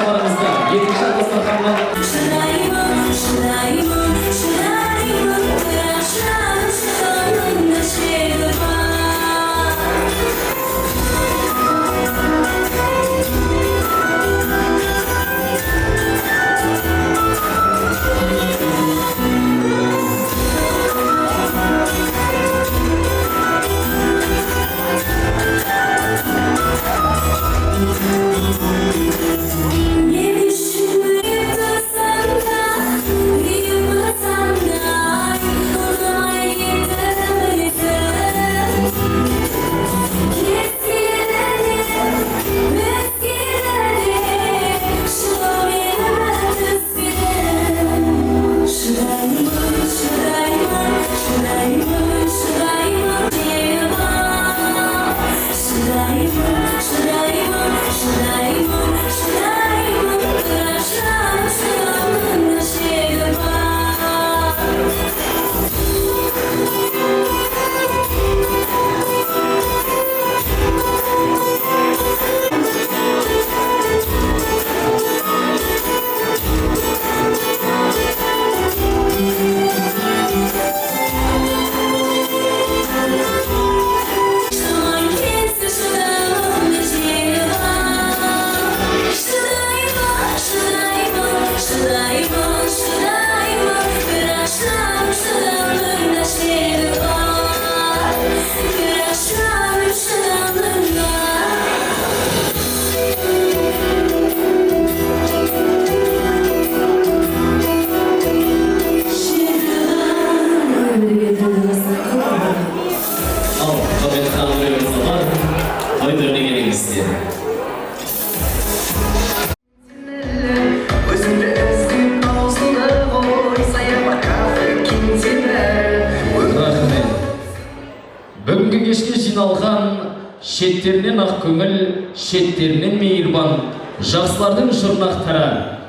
баршаларыңызды екінші дастарханнан. Шыдаймын, шыдаймын, шыдаймын, бірақ шыдамның да шегі бар. Не үшін өліп тұрсам да, ұйымасам да, ұнамай кеттім өзім. Кез келеді, өз келеді, шынымен түспедім. Шыдаймын, шыдаймын, шыдаймын, шыдаймын, шегі бар. Шыдаймын, шыдаймын, шыдаймын, шыдаймын, бірақ шыдамның да шегі бар. Шаман кетсе, шыдамымда шегі бар. Шыдаймын, шыдаймын, шыдаймын, шыдаймын, бірақ шыдамның да шегі бар. Бірақ шыдамның да. Шегі бар. Өмірге таңдасақ. Ал, құрметті ханым мен мырзалар, той төріне келіңіздер. Өзіңді іздеп таусылды ғой саябақ, кафе, кеңсе, бәрі. Рахмет. Бүгінгі кешке жиналған шеттерінен ақ көңіл, шеттерінен мейірбан, жақсылардың жұрнақтары,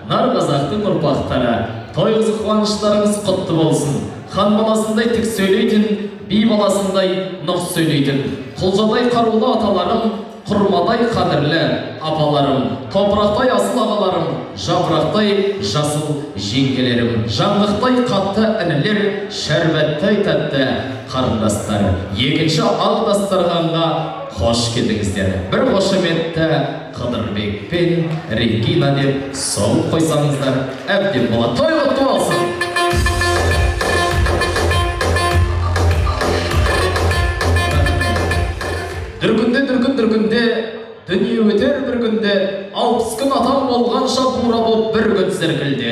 нар қазақтың ұрпақтары, той қызық қуаныштарыңыз құтты болсын. Хан баласындай тік сөйлейтін, би баласындай нық сөйлейтін, құлжадай қарулы аталарым, құрмадай қадірлі апаларым, топырақтай асыл ағаларым, жапырақтай жасыл жеңгелерім, жаңғақтай қатты інілер, шәрбәттай тәтті қарындастар, екінші ақ дастарханға қош келдіңіздер. Бір қошеметті Қыдырбек пен Регина деп соғып қойсаңыздар, әбден болады. Той құтты болсын! Дүркінде, дүркін, дүркінде, дүние өтер бір күнде, 60 күн атам болғанша бура боп бір күн зіркілде.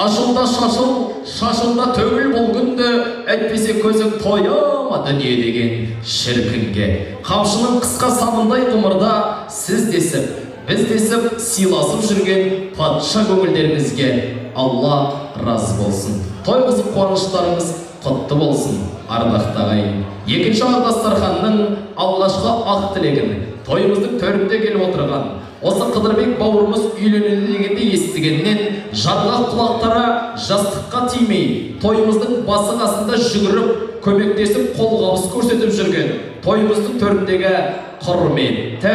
Ашылда шашыл, шашылда төгіл бұл күнді, әйтпесе көзің тояма дүние деген шіркінге. Қамшының қысқа сабындай ғұмырда сіз десіп, біз десіп, сыйласып жүрген патша көңілдеріңізге Алла разы болсын. Той қызық қуаныштарыңыз құтты болсын, ардақты ағайын. Екінші ақ дастарханның алғашқы ақ тілегін тойымыздың төрінде келіп отырған осы Қыдырбек бауырымыз үйленеді дегенде естігеннен жарғақ құлақтары жастыққа тимей, тойымыздың басы қасында жүгіріп, көмектесіп, қолғабыс көрсетіп жүрген тойымыздың төріндегі құрметті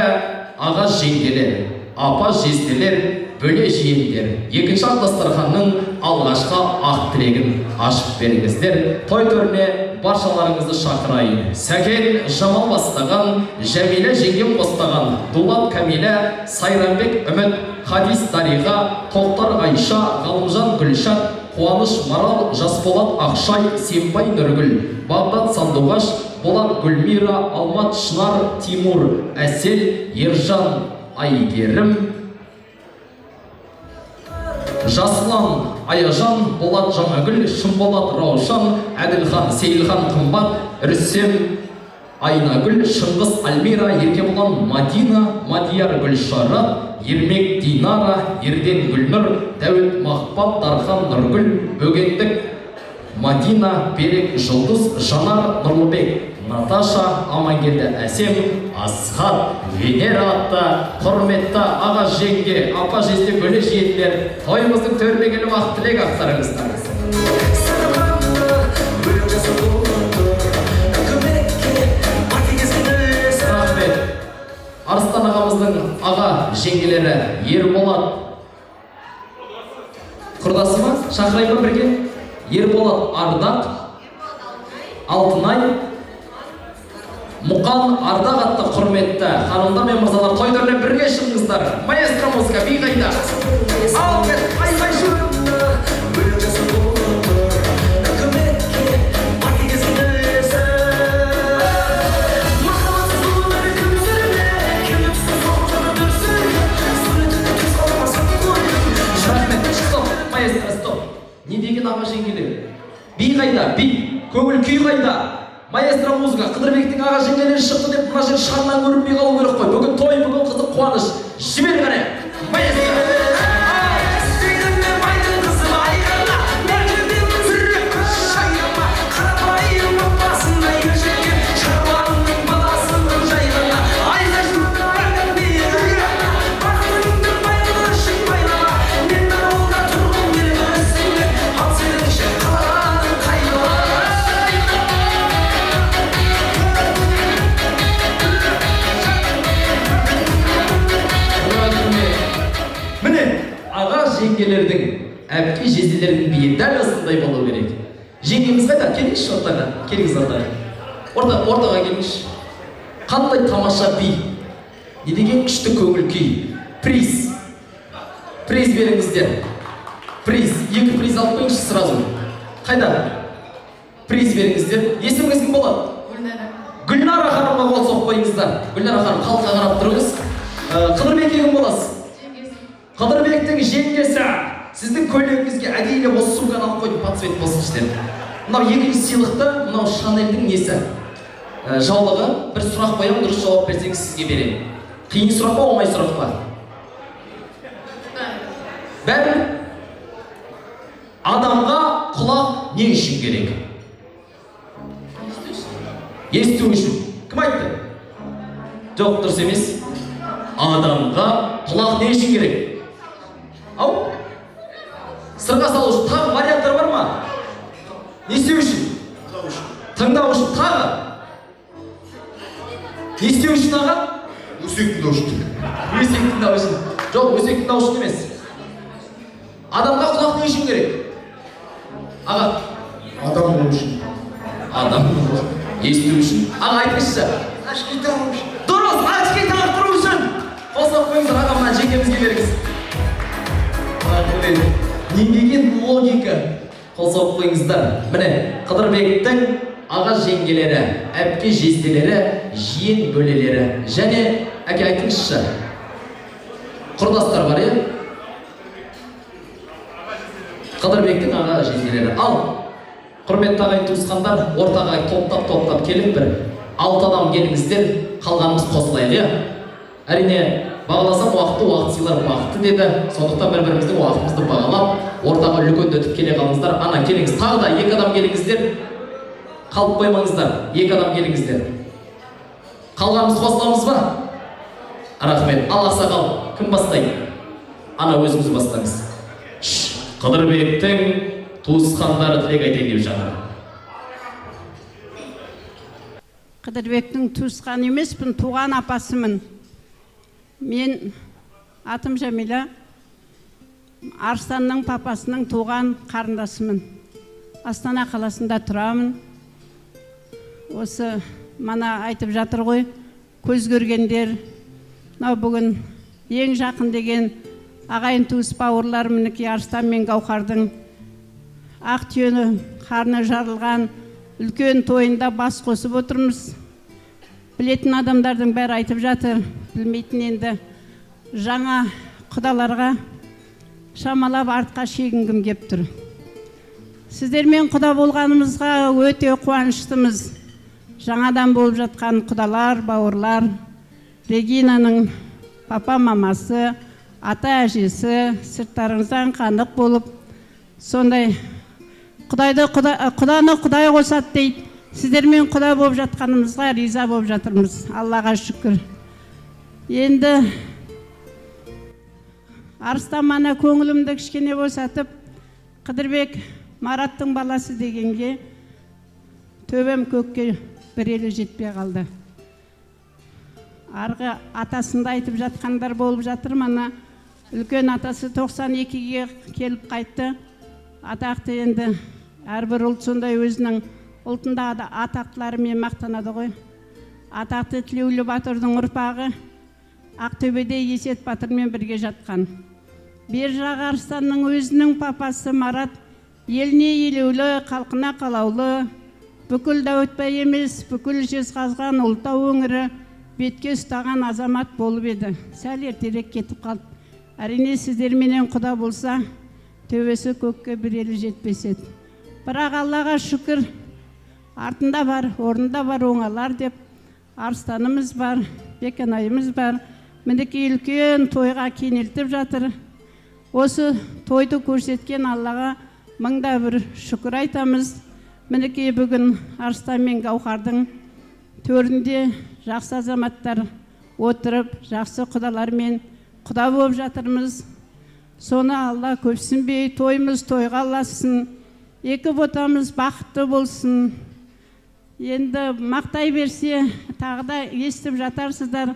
аға жеңгелер, апа жезделер, бөле жиендер, екінші ақ дастарханның алғашқы ақ тілегін ашып беріңіздер. Той төріне баршаларыңызды шақырайын. Сәкен Жамал бастаған, Жәмила жеңгем қостаған, Дулат Кәмилә, Сайранбек Үміт, Хадис Дариға, Тоқтар Айша, Ғалымжан Гүлшат, Қуаныш Марал, Жасболат Ақшай, Сембай Нұргүл, Бағдат Сандуғаш, Болат Гүлмира, Алмат Шынар, Тимур Әсел, Ержан Айгерім, Жасұлан Аяжан, Болат Жаңагүл, Шынболат Раушан, Әділхан Сейілхан Қымбат, Рүстем Айнагүл, Шыңғыс Альмира, Еркебұлан Мадина, Мадияр Гүлшарат, Ермек Динара, Ерден Гүлнұр, Дәуіт Мақпал, Дархан Нұргүл, Бөгендік Мадина, Берек Жұлдыз, Жанар Нұрлыбек, Наташа, Амангелді Әсем, Асхат, Венера атты құрметті аға жеңге, апа жезде, бөле жиендер, тойымыздың төріне келіп ақ тілек ақтарыңыздар. Сырғанды өлең жазып болып тұр үкіметке қатыгездік үлесі. Рахмет. Арыстан ағамыздың аға жеңгелері Ерболат. Құрдасы ма? Шақырайын ба бірге? Ерболат, Ардақ, Алтынай, Мұқан, Ардақ атты құрметті ханымдар мен мырзалар, той төріне бірге шығыңыздар. Маэстро, музыка, би қайда? Ал, кет, айқай шу! Бөлек жасап болды үкіметке қатыгез үлесі. Махаббатсыз бұл өмір кім сүрмек? Кеуде түсті соғып дүрсілге, суретіңді түс қалпыма салып қойдым. Рахмет. Стоп, маэстро, стоп! Не деген аға жеңгелер! Би қайда, би? Көңіл күй қайда? Маэстро, музыка! Қыдырбектің аға жеңгелері шықты деп, мына жер шаңнан көрінбей қалу керек қой. Бүгін той, бүгін қызық, қуаныш. Жібер, қане, маэстро! Істейді мен байдың қызы айғана, мәртебемін шаяма, қарапайым отбасында ер жеткен шаруаның баласымын жай ғана. Айға бақытыңды байлығы үшін байлама. Мен ауылда тұрғым келеді үстіңде, ал сенің ше, қаланың қайғы? Рахмет. Міне, аға жеңгелердің, әпке жезделердің биі дәл осындай болу керек. Жеңгеміз қайда? Келіңізші ортаға, келіңіз ортаға, ортаға келіңізші. Қандай тамаша би! Не деген күшті көңіл күй! Приз, приз беріңіздер, приз. Екі приз алып қойыңызшы сразу. Қайда? Приз беріңіздер. Есіміңіз кім болады? Гүлнара. Гүлнара ханымға қол соғып қойыңыздар. Гүлнара ханым, халыққа қарап тұрыңыз. Қыдырбекке кім боласыз? Жеңгесі. Қыдырбектің жеңгесі. Сіздің көйлегіңізге әдейілеп осы сумканы алып қойдым, под цвет болсыншы деп. Мынау екінші сыйлықты, мынау Шанельдің несі, жаулығы. Бір сұрақ қоямын, дұрыс жауап берсеңіз, сізге беремін. Қиын сұрақ па, оңай сұрақ па? Бәрібір. Адамға құлақ не үшін керек? Есту үшін. Есту үшін. Кім айтты? Жоқ, дұрыс емес. Адамға құлақ не үшін керек? Ау, сырға салу үшін. Тағы варианттар бар ма? Не істеу үшін? Тыңдау үшін. Тағы не істеу үшін, аға? Өсек тыңдау үшін. Өсек тыңдау үшін. Жоқ, өсек тыңдау үшін емес. Адамға құлақ не үшін керек, аға? Адам болу үшін. Адам есту үшін. Аға, айтыңызшы. Очки тағу үшін. Дұрыс, очки тағып тұру үшін. Қол соғып қойыңыздар. Аға, мына жеңгемізге беріңіз. Рахмет. Не деген логика! Қол соғып қойыңыздар. Міне, Қыдырбектің аға жеңгелері, әпке жезделері, жиен бөлелері және, әке, айтыңызшы, құрдастар бар, иә? Қыдырбектің аға жезделері. Ал, құрметті ағайын туысқандар, ортаға топтап топтап келіп, бір алты адам келіңіздер, қалғанымыз қосылайық, иә? Әрине, бағаласам уақытты, уақыт сыйлар бақытты деді. Сондықтан бір біріміздің уақытымызды бағалап, ортаға үлкендетіп келе қалыңыздар. Ана, келіңіз, тағы да екі адам келіңіздер, қалып қоймаңыздар. Екі адам келіңіздер, қалғанымыз қосыламыз ба? Рахмет. Ал, ақсақал, кім бастайды? Ана, өзіңіз бастаңыз. Шш, Қыдырбектің туысқандары тілек айтайын деп жатыр. Қыдырбектің туысқаны емеспін, туған апасымын. Мен атым Жәмила, Арыстанның папасының туған қарындасымын. Астана қаласында тұрамын. Осы мана айтып жатыр ғой, көз көргендер, мынау бүгін ең жақын деген ағайын туыс бауырлар, мінекей, Арыстан мен Гауһардың ақ түйені қарны жарылған үлкен тойында бас қосып отырмыз. Білетін адамдардың бәрі айтып жатыр, білмейтін енді жаңа құдаларға шамалап артқа шегінгім кеп тұр. Сіздермен құда болғанымызға өте қуаныштымыз. Жаңадан болып жатқан құдалар, бауырлар, Регинаның папа мамасы, ата әжесі сырттарыңыздан қанық болып, сондай құдайды құда, құданы құдай қосады дейді. Сіздермен құда болып жатқанымызға риза болып жатырмыз, Аллаға шүкір. Енді Арыстан мана көңілімді кішкене босатып, Қыдырбек Мараттың баласы дегенге төбем көкке бір елі жетпей қалды. Арғы атасында айтып жатқандар болып жатыр мана. Үлкен атасы 92-ге келіп қайтты. Атақты енді әрбір ұлт сондай өзінің ұлтында атақтыларымен мақтанады ғой. Атақты Тілеулі батырдың ұрпағы Ақтөбеде Есет батырмен бірге жатқан. Бер жағы Арыстанның өзінің папасы Марат еліне елеулі, халқына қалаулы, бүкіл Дәуітбай емес, бүкіл Жезқазған, Ұлытау өңірі бетке ұстаған азамат болып еді. Сәл ертерек кетіп қалды. Әрине сіздерменен құда болса, төбесі көкке бір елі жетпес еді. Бірақ Аллаға шүкір, артында бар, орнында бар оңалар деп Арыстанымыз бар, Бекенайымыз бар. Мінекей үлкен тойға кенелтіп жатыр. Осы тойды көрсеткен Аллаға мыңда бір шүкір айтамыз. Мінекей бүгін Арыстан мен Гауһардың төрінде жақсы азаматтар отырып, жақсы құдалармен құда болып жатырмыз. Соны Алла көпсінбей, тойымыз тойға ұлассын, екі ботамыз бақытты болсын. Енді мақтай берсе, тағы да естіп жатарсыздар.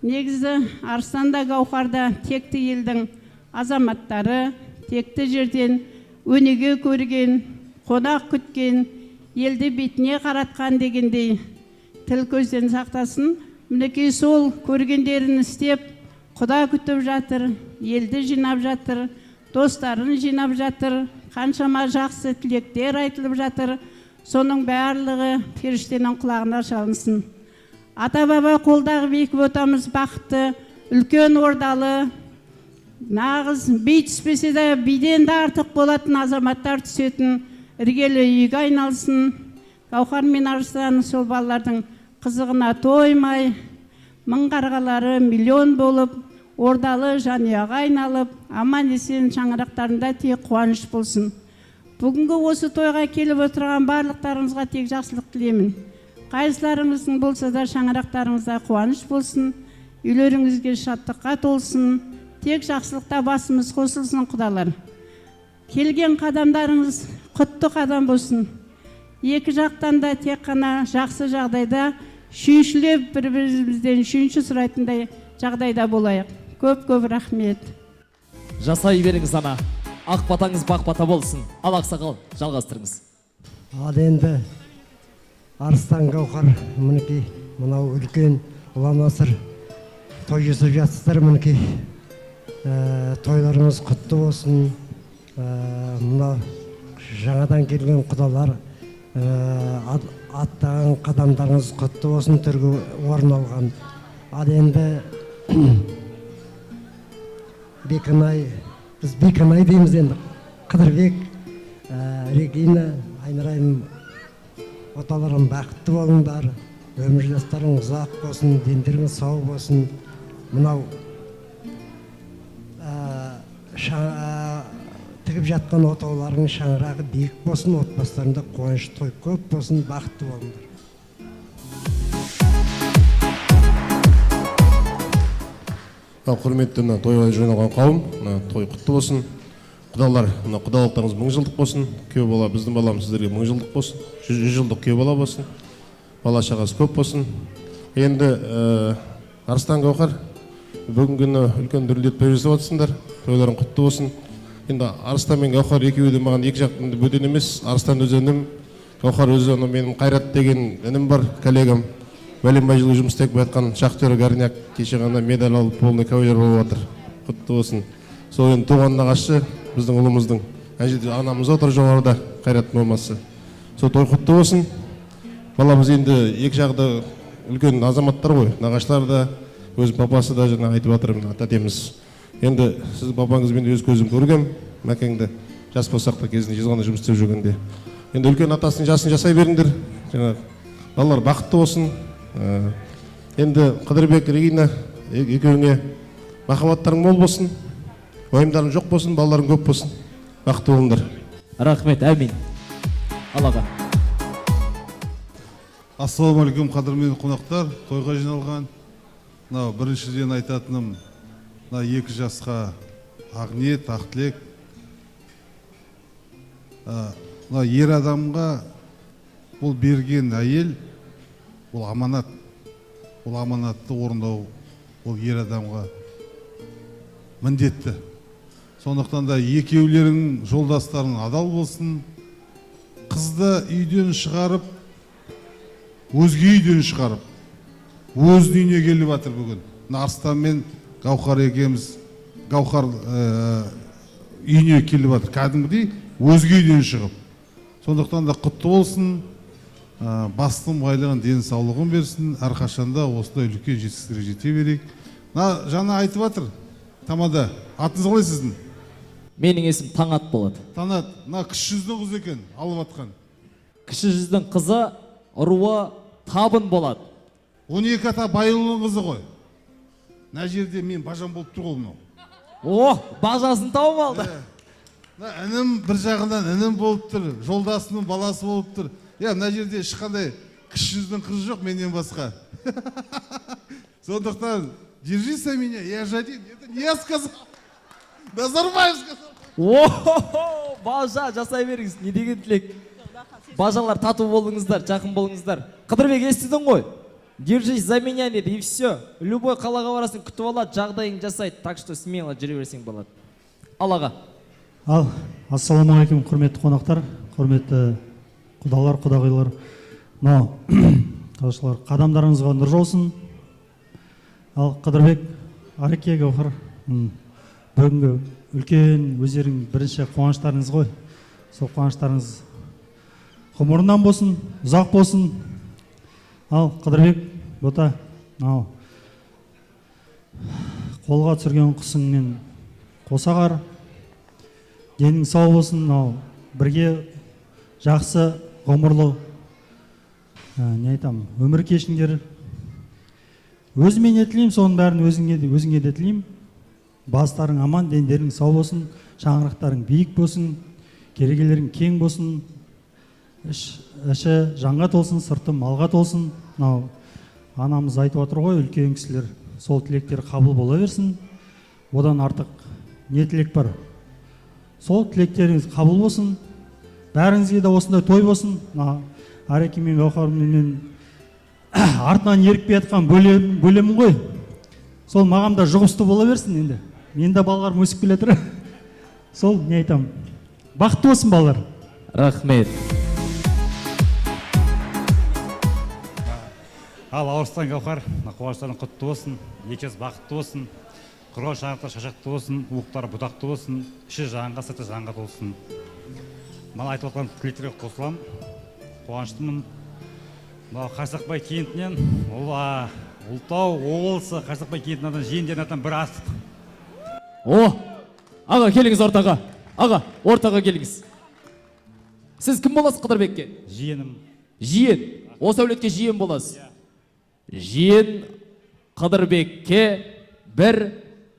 Негізі Арыстан да Гауһар да текті елдің азаматтары, текті жерден өнеге көрген, қонақ күткен, елді бетіне қаратқан дегендей тіл көзден сақтасын. Мінекей сол көргендерін істеп, құда күтіп жатыр, елді жинап жатыр, достарын жинап жатыр, қаншама жақсы тілектер айтылып жатыр. Соның барлығы періштенің құлағына шалынсын. Ата-баба қолдағы биік ботамыз бақытты, үлкен ордалы, нағыз би түспесе де биден де артық болатын азаматтар түсетін іргелі үйге айналсын. Гауһар мен Арыстан сол балалардың қызығына тоймай, мың қарғалары миллион болып, ордалы жанұяға айналып, аман есен шаңырақтарында тек қуаныш болсын. Бүгінгі осы тойға келіп отырған барлықтарыңызға тек жақсылық тілеймін. Қайсыларыңыздың болса да шаңырақтарыңызда қуаныш болсын, үйлеріңізге шаттыққа толсын, тек жақсылықта басымыз қосылсын құдалар. Келген қадамдарыңыз құтты қадам болсын. Екі жақтан да тек қана жақсы жағдайда шүйіншілеп бір-бірімізден шүйінші сұрайтындай жағдайда болайық. Көп-көп рахмет. Жасай беріңіз ана. Ақ батаңыз бақ бата болсын. Ал ақсақал, жалғастырыңыз. Ал енді Арыстан Гауһар мінекей мынау үлкен ұлан асыр той жасап жатсыздар мінекей. Тойларыңыз құтты болсын. Мына жаңадан келген құдалар, аттаған қадамдарыңыз құтты болсын, түргі орын алған. Ал енді Бекенай, біз Бекенай дейміз енді, Қыдырбек, Регина, Айнұрайым, оталарым бақытты болыңдар, өмір жастарың ұзақ болсын, дендеріңіз сау болсын. Мынау тігіп жатқан отауларың шаңырағы биік болсын, отбасыларында қуаныш той көп болсын, бақытты болыңдар. Құрметті мына тойға жиналған қауым, мына той құтты болсын. Құдалар, мына құдалықтарыңыз 1000 жылдық болсын. Күйеу бала, біздің баламыз сіздерге 1000 жылдық болсын. 100 жылдық күйеу бала болсын. Бала шағасы көп болсын. Енді Арыстан Гауһар, бүгінгі күні үлкен дүрілдетіп той жасап жатсыңдар. Тойларың құтты болсын. Енді Арыстан мен Гауһар екеуі де маған екі жақтан бөтен емес. Арыстан өз інім, Гауһар өз інім, менің Қайрат деген інім бар, коллегам. Бәленбай жыл жұмыс істеп жатқан шахтер Горняк кеше ғана медаль алып, полный кавалер болып жатыр. Құтты болсын. Сол енді туған нағашы біздің ұлымыздың. Ана жерде анамыз отыр жоғарыда, Қайраттың мамасы. Сол той құтты болсын. Баламыз енді екі жағы да үлкен азаматтар ғой, нағашылар да, өз папасы да жаңа айтып жатыр, мына тәтеміз. Енді сіздің папаңыз мен өз көзім көргем, Мәкеңді жас болсақ та кезінде Жезқазғанда жұмыс істеп жүргенде. Енді үлкен атасының жасын жасай беріңдер. Жаңа балалар бақытты болсын. Енді Қыдырбек, Регина, екеуіңе махаббаттарың мол болсын, уайымдарың жоқ болсын, балаларың көп болсын, бақытты болыңдар. Рахмет, әмин. Аллаға. Ассалаумағалейкум, қадірменді қонақтар, тойға жиналған. Мынау біріншіден айтатыным, мына екі жасқа ақ ниет, ақ тілек. Мына ер адамға бұл берген әйел, ол аманат. Ол аманатты орындау, ол ер адамға міндетті. Сондықтан да екеулерің жолдастарың адал болсын. Қызды үйден шығарып, өзге үйден шығарып, өзінің үйіне келіп жатыр бүгін. Мына Арыстан мен Гаухар екеуміз, Гаухар үйіне келіп жатыр кәдімгідей өзге үйден шығып. Сондықтан да құтты болсын, бастың байлығын, денсаулығын берсін, әрқашанда осындай үлкен жетістіктерге жете берейік. Мына жаңа айтып жатыр тамада, атыңыз қалай сіздің? Менің есімім Таңат болады. Таңат, мына Кіші жүздің қызы екен алып жатқан. Кіші жүздің қызы, руы Табын болады. 12 ата Байұлының қызы ғой. Мына жерде мен бажам болып тұр ғой мынау. О, бажасын тауып алды. Мына інім, бір жағынан інім болып тұр, жолдасының баласы болып тұр. Иә, мына жерде ешқандай Кіші жүздің қызы жоқ менен басқа. Сондықтан держись за меня, я же один. Это не я сказал. Назарбаев сказал. О, бажа, жасай беріңіз. Не деген тілек. Бажалар, тату болыңыздар, жақын болыңыздар. Қыдырбек, естідің ғой. Держись за меня деді, и все. Любой қалаға барасың, күтіп алады, жағдайың жасайды. Так что смело жүре берсең болады. Ал, аға. Ал, ассалаумағалейкум, құрметті қонақтар, құрметті құдалар, құдағилар. Мынау құдашылар, қадамдарыңызға нұр жаусын. Ал, Қыдырбек, Ареке, Гауһар, бүгінгі үлкен өздерің бірінші қуаныштарыңыз ғой. Сол қуаныштарыңыз ғұмырынан болсын, ұзақ болсын. Ал, Қыдырбек, бота, ал, қолға түсірген құсыңмен қоса қар, денің сау болсын, ал, бірге жақсы ғұмырлы, не айтамын, өмір кешіңдер. Өзіме не тілеймін, соның бәрін өзіңе де, өзіңе де тілеймін. Бастарың аман, дендерің сау болсын, шаңырақтарың биік болсын, керегелерің кең болсын, іші жанға толсын, сырты малға толсын. Мынау анамыз айтып отыр ғой, үлкен кісілер, сол тілектер қабыл бола берсін. Одан артық не тілек бар? Сол тілектеріңіз қабыл болсын. Бәріңізге де осындай той болсын. Мына Ареке мен Гауһармен артынан ерікпей жатқан бөлемін ғой. Сол маған да жұғысты бола берсін енді. Менің де балаларым өсіп келе жатыр. Сол не айтамын. Бақытты болсын балалар. Рахмет. Ал, Арыстан, Гауһар, мына қуаныштарың құтты болсын, екі жас бақытты болсын, құрған шаңырақтар шашақты болсын, уықтары бұтақты болсын, іші жанға, сырты жанға толсын. Мына айтып жатқан тілектерге қосыламын, қуаныштымын. Мынау Қарсақбай кентінен, ол Ұлытау облысы Қарсақбай кентінен жиендердің атынан бір астық. О, аға, келіңіз ортаға. Аға, ортаға келіңіз. Сіз кім боласыз Қыдырбекке? Жиенім. Жиен. Осы әулетке жиен боласыз. Жиен Қыдырбекке бір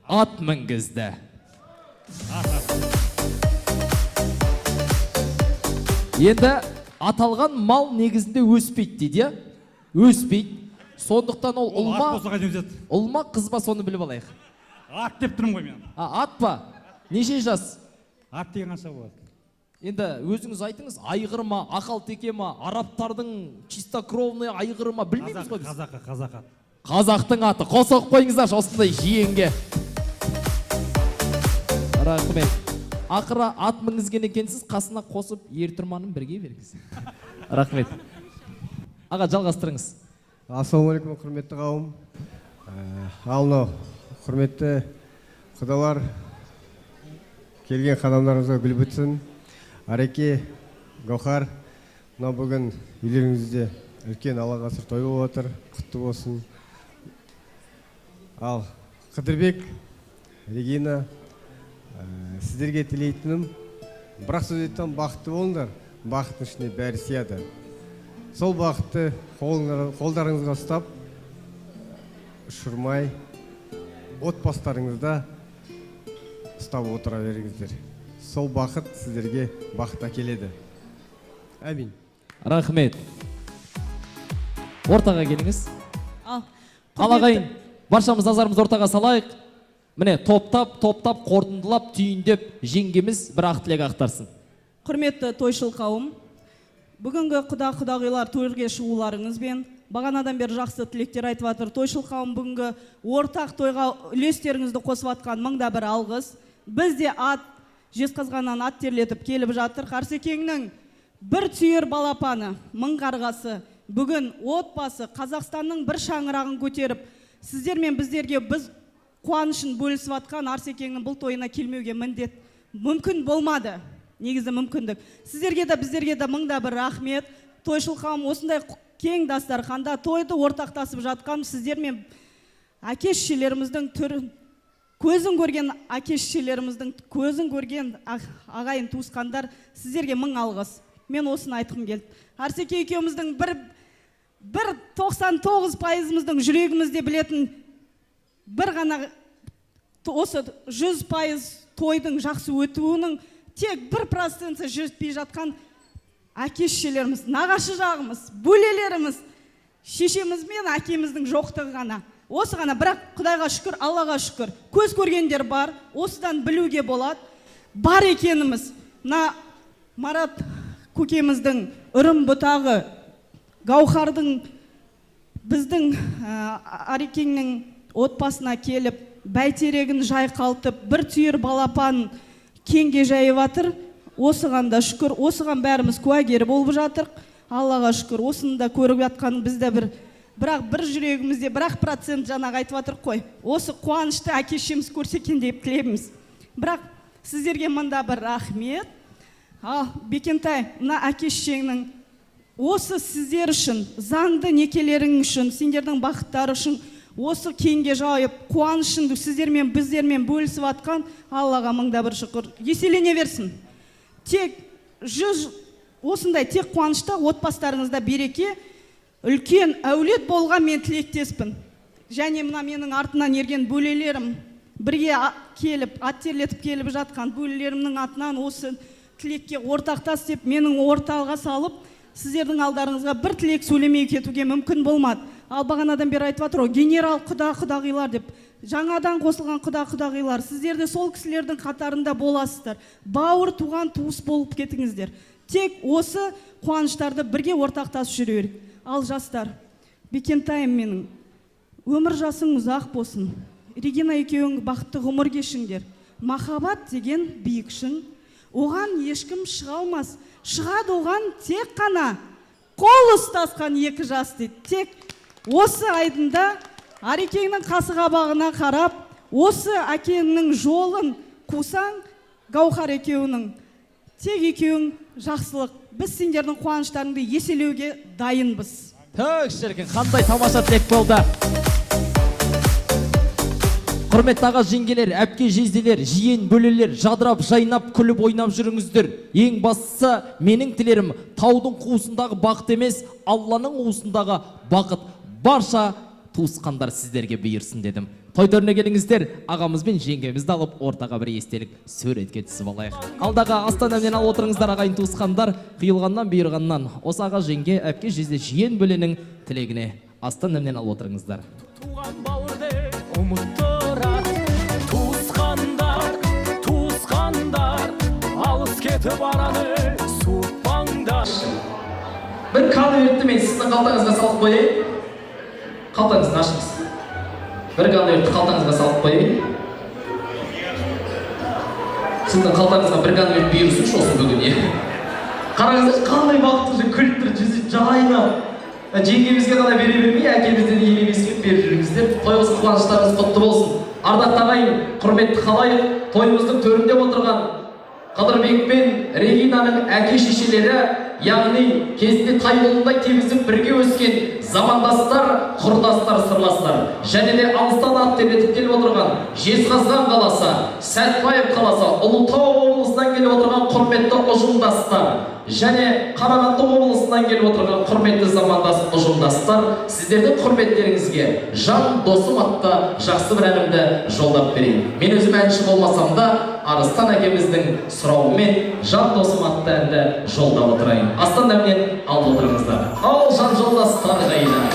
ат мінгізді. Енді аталған мал негізінде өспейді дейді, иә? Өспейді. Сондықтан ол Ол ат ұлма, болса қайдан өседі? ұлма, қыз ба, соны біліп алайық. Ат деп тұрмын ғой мен. А, ат па? Неше жас? Ат деген қанша болады? Енді өзіңіз айтыңыз, айғыр ма, ақалтеке ма, арабтардың чистокровный айғыры ма, білмейміз ғой біз. Қазақы, қазақ ат. Қазақтың аты. Қол соғып қойыңыздаршы осындай жиенге. Рахмет. Ақыры ат мінгізген екенсіз, қасына қосып ер тұрманын бірге беріңіз. Рахмет. Аға, жалғастырыңыз. Ассалаумағалейкум, құрметті қауым. Ал мынау құрметті құдалар, келген қадамдарыңызға гүл бітсін. Ареке, Гауһар, мынау бүгін үйлеріңізде үлкен аллаға той болып жатыр, құтты болсын. Ал Қыдырбек, Регина, сіздерге тілейтінім, бірақ сөз айтсам, бақытты болыңдар, бақыттың ішіне бәрі сияды. Сол бақытты қолдарыңызға ұстап, ұшырмай, отбасыларыңызда ұстап отыра беріңіздер. Сол бақыт сіздерге бақыт әкеледі. Әмин. Рахмет. Ортаға келіңіз. Ал, Ал, ағайын, баршамыз назарымызды ортаға салайық. Міне, топтап, топтап, қорытындылап, түйіндеп, жеңгеміз бір ақ тілек ақтарсын. Құрметті тойшыл қауым, бүгінгі құда құдағилар төрге шығуларыңызбен, Бағанадан бері жақсы тілектер айтып жатыр. Тойшыл қауым, бүгінгі ортақ тойға үлестеріңізді қосып жатқан мың да бір алғыс. Біз де ат Жезқазғаннан ат терлетіп келіп жатыр. Арсекеңнің бір түйір балапаны, мың қарғасы бүгін отбасы Қазақстанның бір шаңырағын көтеріп, сіздер мен біздерге біз қуанышын бөлісіп жатқан Арсекеңнің бұл тойына келмеуге міндет мүмкін болмады. Негізі мүмкіндік. Сіздерге де, біздерге де мың да бір рахмет. Тойшыл қауым, осындай кең дастарханда тойды ортақтасып жатқан сіздер мен әке шешелеріміздің түрін көзін көрген, әке шешелеріміздің көзін көрген ағайын туысқандар, сіздерге мың алғыс. Мен осыны айтқым келді. Арсеке екеуміздің бір 99%-ымыздың жүрегімізде білетін бір ғана осы 100% тойдың жақсы өтуінің тек 1%-і жетпей жатқан әке шешелеріміз, нағашы жағымыз, бөлелеріміз, шешеміз мен әкеміздің жоқтығы ғана. Осы ғана, бірақ Құдайға шүкір, Аллаға шүкір. Көз көргендер бар, осыдан білуге болады. Бар екеніміз, мына Марат көкеміздің үрім бұтағы, Гаухардың, біздің Арекеңнің отбасына келіп, бәйтерегін жайқалтып, бір түйір балапан кеңге жайып жатыр. Осыған да шүкір, осыған бәріміз куәгер болып жатырық. Аллаға шүкір, осыны да көріп жатқан біз де бір, бірақ бір жүрегімізде бірақ процент жаңағы айтып жатырық қой. Осы қуанышты әке шешеміз көрсе екен деп тілейміз. Бірақ сіздерге мында бір рахмет. Ал Бекентай, мына әке шешеңнің осы сіздер үшін, заңды некелерің үшін, сендердің бақыттары үшін осы кеңге жайып, қуанышын сіздермен, біздермен бөлісіп жатқан Аллаға мың да бір шүкір. Еселене берсін. Тек жүз осындай тек қуанышта отбасыларыңызда береке, үлкен әулет болған мен тілектеспін. Және мына менің артынан ерген бөлелерім, бірге келіп, ат терлетіп келіп жатқан бөлелерімнің атынан осы тілекке ортақтас деп менің ортаға салып, сіздердің алдарыңызға бір тілек сөйлемей кетуге мүмкін болмады. Ал бағанадан бері айтып жатыр ғой, генерал құда құдағилар деп. Жаңадан қосылған құда құдағилар, сіздер де сол кісілердің қатарында боласыздар. Бауыр туған туыс болып кетіңіздер. Тек осы қуаныштарды бірге ортақтасып жүре берейік. Ал жастар, Бекентайым менің, өмір жасың ұзақ болсын. Регина екеуің бақытты ғұмыр кешіңдер. Махаббат деген биік шың, оған ешкім шыға алмас. Шығады оған тек қана қол ұстасқан екі жас дейді. Тек осы айдында Арекеңнің қасы қабағына қарап, осы әкеңнің жолын қусаң, Гаухар екеуінің, тек екеуің жақсылық. Біз сендердің қуаныштарыңды еселеуге дайынбыз. Төк шіркін, қандай тамаша тілек болды. Құрметті аға жеңгелер, әпке жезделер, жиен бөлелер, жадырап, жайнап, күліп ойнап жүріңіздер. Ең бастысы менің тілерім таудың қуысындағы бақыт емес, Алланың уысындағы бақыт. Барша туысқандар сіздерге бұйырсын дедім. Той төріне келіңіздер, ағамыз бен жеңгемізді алып ортаға бір естелік суретке түсіп алайық. Алдағы Астанамен алып отырыңыздар ағайын туысқандар, қиылғаннан бұйырғаннан осы аға жеңге, әпке жезде, жиен бөленің тілегіне Астанамен алып отырыңыздар. Туған бауырды ұмыттырады, туысқандар, туысқандар, алыс кетіп араны суытпаңдар. Бір конвертті мен сіздің қалтаңызға салып қояйын. Қалтаңызды ашыңыз. Бір конвертті қалтаңызға салып қояйын. Сіздің қалтаңызға бір конверт бұйырсыншы осы бүгін, е. Қараңыздаршы, қандай бақытты, күліп тұр, жүзі жайнап. Жеңгемізге ғана бере бермей, әкемізден елемеске беріп жүріңіздер. Тойымыз қуаныштарыңыз құтты болсын. Ардақты ағайын, құрметті халайық, тойымыздың төрінде отырған Қыдырбек пен Регинаның әке шешелері, яғни кезінде тай қолындай тебісіп бірге өскен замандастар, құрдастар, сырластар, және де алыстан ат тербетіп келіп отырған Жезқазған қаласы, Сәтбаев қаласы, Ұлытау облысынан келіп отырған құрметті ұжымдастар, және Қарағанды облысынан келіп отырған құрметті замандас ұжымдастар, сіздердің құрметтеріңізге жан досым атты жақсы бір әнімді жолдап берейін. Мен өзім әнші болмасам да, Арыстан әкеміздің сұрауымен жан досым атты әнді жолдап отырайын. Астан әнінен алып отырыңыздар. Ал жан жолдастар жайына.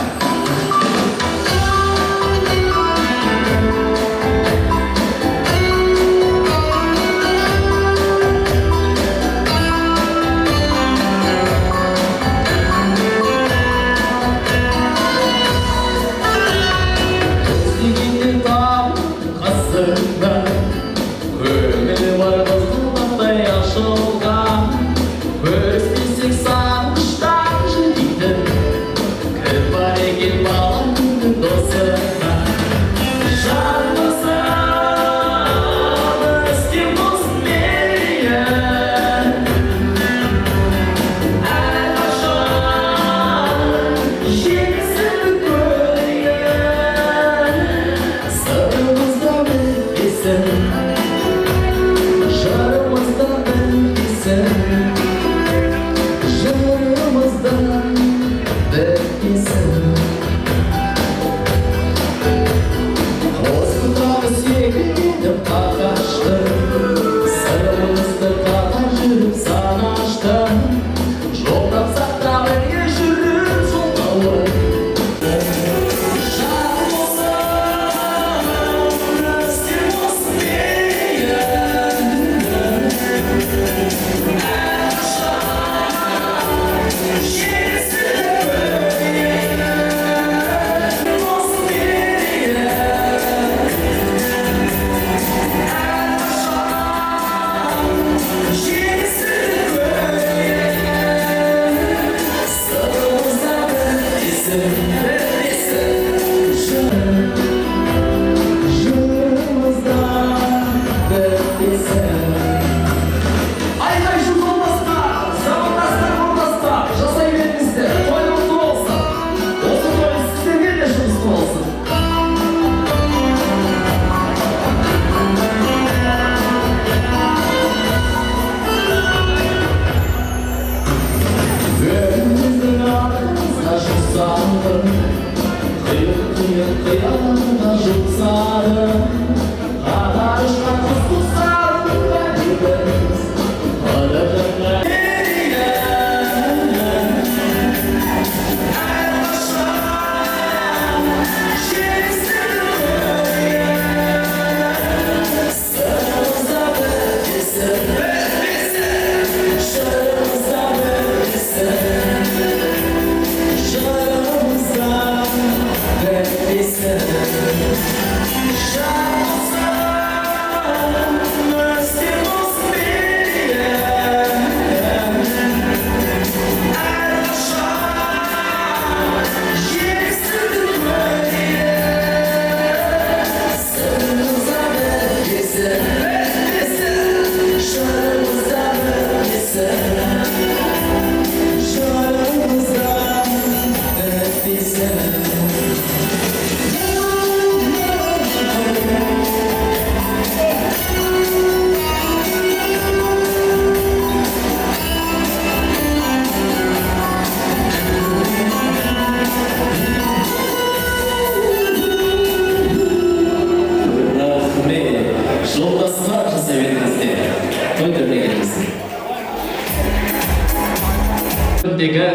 Күндегі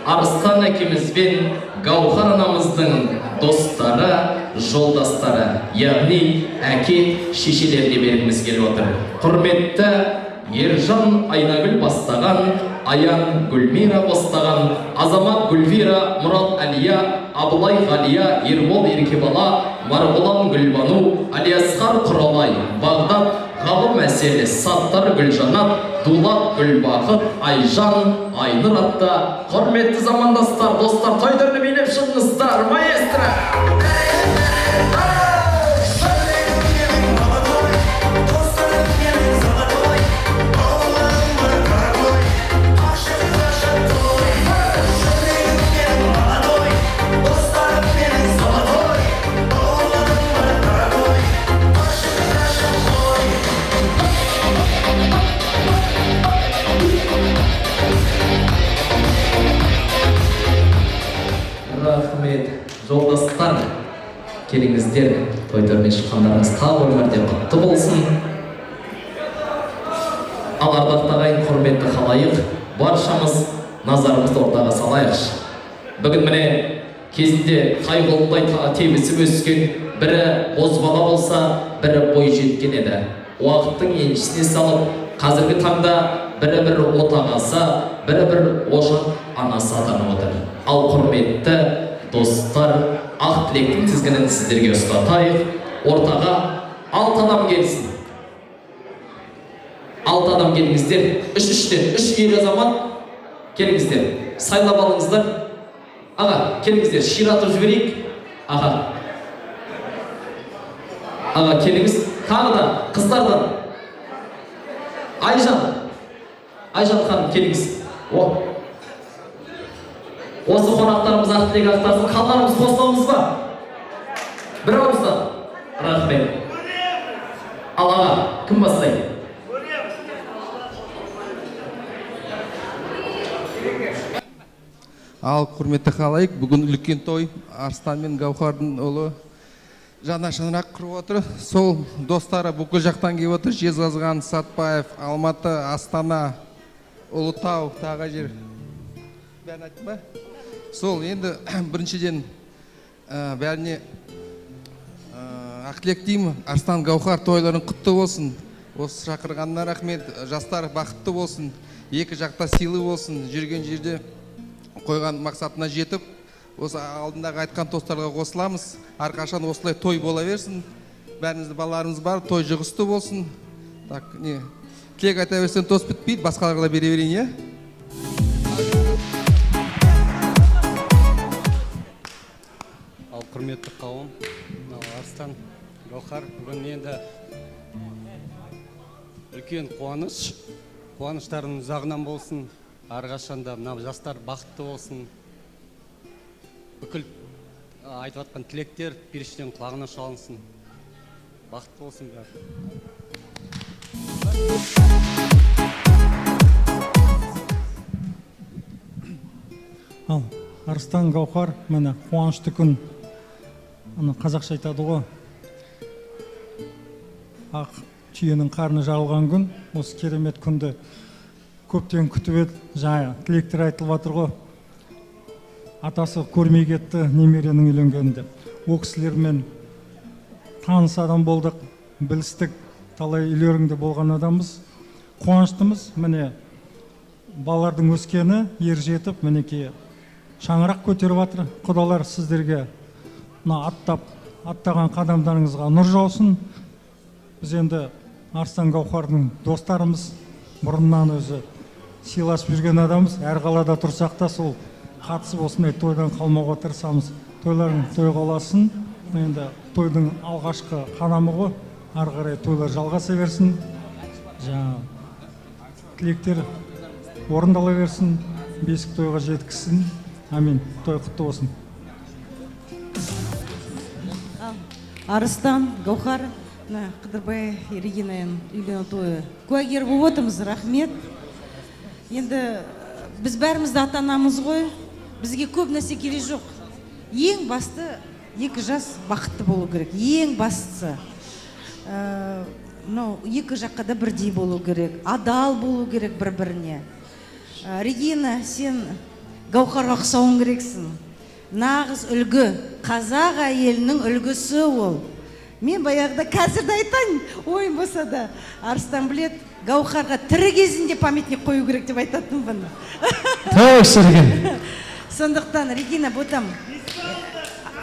Арыстан әкеміз бен Гаухар анамыздың достары, жолдастары, яғни әке шешелеріне бергіміз келіп отыр. Құрметті Ержан Айнагүл бастаған, Аян Гүлмира бастаған, Азамат Гүлвира, Мұрат Әлия, Абылай Ғалия, Ербол Еркебала, Марғұлан Гүлбану, Алиасқар Құралай, Бағдат Ғалым Әсел, Саттар Гүлжанат, Дулат Гүлбақыт, Айжан Айнұр атты құрметті замандастар, достар, той төріне билеп шығыңыздар, маэстро! Рахмет, жолдастар, келіңіздер, той төріне шыққандарыңыз тағы бір мәрте құтты болсын. Ал ардақты ағайын, құрметті халайық, баршамыз назарымызды ортаға салайықшы. Бүгін міне кезінде тай құлындай тебісіп өскен бірі бозбала болса, бірі бой жеткен еді. Уақыттың еншісіне салып, қазіргі таңда бірі бір отағасы, бірі бір ошақ анасы атанып отыр. Ал құрметті достар, ақ тілектің тізгінін сіздерге ұстатайық. Ортаға 6 адам келсін. 6 адам келіңіздер. Үш-үштен, 3 ер азамат келіңіздер. Сайлап алыңыздар. Аға, келіңіздер, ширатып жіберейік. Аға. Аға, келіңіз. Тағы да қыздардан. Айжан. Айжан ханым, келіңіз. О. Осы қонақтарымыз ақ тілек ақтарсын. Қалғанымыз қосыламыз ба? Бір ауыздан. Рахмет. Ал аға, кім бастайды? Ал құрметті халайық, бүгін үлкен той, Арыстан мен Гаухардың ұлы жаңа шаңырақ құрып отыр. Сол достары бүкіл жақтан келіп отыр. Жезқазған, Сатпаев, Алматы, Астана, Ұлытау, тағы жер. Бәрін айттым ба? Сол енді біріншіден бәріне ақ тілек деймін. Арыстан Гаухар тойларың құтты болсын. Осы шақырғанына рахмет. Жастар бақытты болсын. Екі жақта сыйлы болсын. Жүрген жерде қойған мақсатына жетіп, осы алдындағы айтқан тостарға қосыламыз. Әрқашан осылай той бола берсін. Бәріміздің балаларымыз бар, той жұғысты болсын. Так, не, тілек айта берсең тост бітпейді, басқаларға да бере берейін, иә? Ал құрметті қауым, мынау Арыстан, Гаухар, бүгін енді үлкен қуаныш, қуаныштарының ұзағынан болсын. Әрқашанда мына жастар бақытты болсын. Бүкіл айтып жатқан тілектер періштенің құлағына шалынсын. Бақытты болсын бәрі. Ал Арыстан Гаухар, міне қуанышты күн. Ана қазақша айтады ғой, ақ түйенің қарны жарылған күн. Осы керемет күнді көптен күтіп еді. Жаңа тілектер айтылып жатыр ғой, атасы көрмей кетті немеренің үйленгенін деп. Ол кісілермен таныс адам болдық, білістік, талай үйлерінде болған адамбыз. Қуаныштымыз, міне балалардың өскені, ер жетіп, мінекей шаңырақ көтеріп жатыр. Құдалар, сіздерге мына аттаған қадамдарыңызға нұр жаусын. Біз енді Арыстан Гаухардың достарымыз, бұрыннан өзі сыйласып жүрген адамбыз. Әр қалада тұрсақ та сол қатысып осындай тойдан қалмауға тырысамыз. Тойларың тойға ұласын. Енді тойдың алғашқы қадамы ғой, ары қарай тойлар жалғаса берсін. Жаңа тілектер орындала берсін, бесік тойға жеткізсін. Амин. Той құтты болсын. Арыстан, Гаухар, Қыдырбай Регинаның үйлену тойы куәгер болып отырмыз, рахмет. Енді біз бәріміз де ата-анамыз ғой, бізге көп нәрсе керек жоқ. Ең басты екі жас бақытты болу керек, ең бастысы. Мынау екі жаққа да бірдей болу керек, адал болу керек бір-біріне. Регина, сен Гаухарға ұқсауың керексің. Нағыз үлгі, қазақ әйелінің үлгісі ол. Мен баяғыда, қазір де айтайын, ойым болса да, Арыстан білет, Гаухарға тірі кезінде памятник қою керек деп айтатынмын. Тәу шіркін. Сондықтан, Регина, ботам,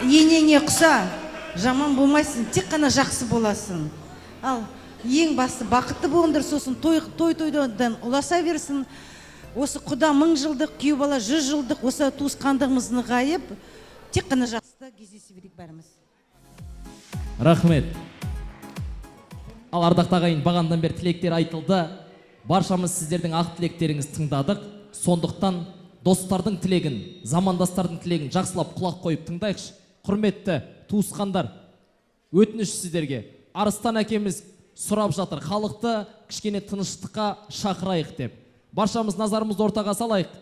енеңе ұқса, жаман болмайсың, тек қана жақсы боласың. Ал ең басты бақытты болыңдар, сосын той той тойдан ұласа берсін. Осы құда 1000 жылдық, күйеу бала 100 жылдық, осы туысқандығымыз нығайып, тек қана жақсыда кездесе берейік бәріміз. Рахмет. Ал, ардақты ағайын, бағанадан бері тілектер айтылды, баршамыз сіздердің ақ тілектеріңізді тыңдадық. Сондықтан достардың тілегін, замандастардың тілегін жақсылап құлақ қойып тыңдайықшы. Құрметті туысқандар, өтініш сіздерге, Арыстан әкеміз сұрап жатыр, халықты кішкене тыныштыққа шақырайық деп. Баршамыз назарымызды ортаға салайық.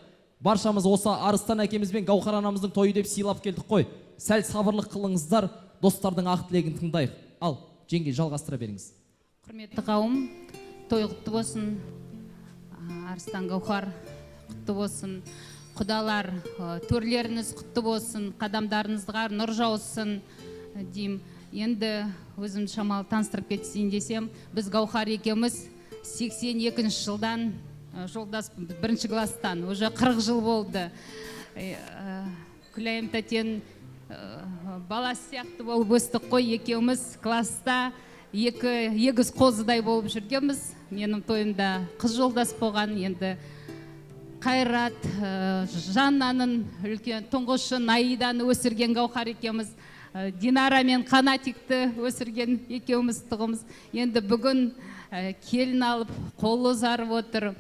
Баршамыз осы Арыстан әкеміз бен Гауһар анамыздың тойы деп сыйлап келдік қой. Сәл сабырлық қылыңыздар, достардың ақ тілегін тыңдайық. Ал, жеңге, жалғастыра беріңіз. Құрметті қауым, той құтты болсын. Арыстан, Гаухар, құтты болсын. Құдалар, төрлеріңіз құтты болсын, қадамдарыңызға нұр жаусын деймін. Енді өзім шамалы таныстырып кетсейін десем, біз Гаухар екеуміз 82 жылдан жолдас, бірінші класстан, уже 40 жыл болды. Күләйім тәтен баласы сияқты болып өстік қой екеуміз. Класста екі егіз қозыдай болып жүргенбіз. Менің тойымда қыз жолдас болған. Енді Қайрат, Жаннаның үлкен тұңғышы Наиданы өсірген Гаухар екеуміз, Динара мен Қанатикті өсірген екеуміз тұғымыз. Енді бүгін келін алып, қолы ұзарып отыр.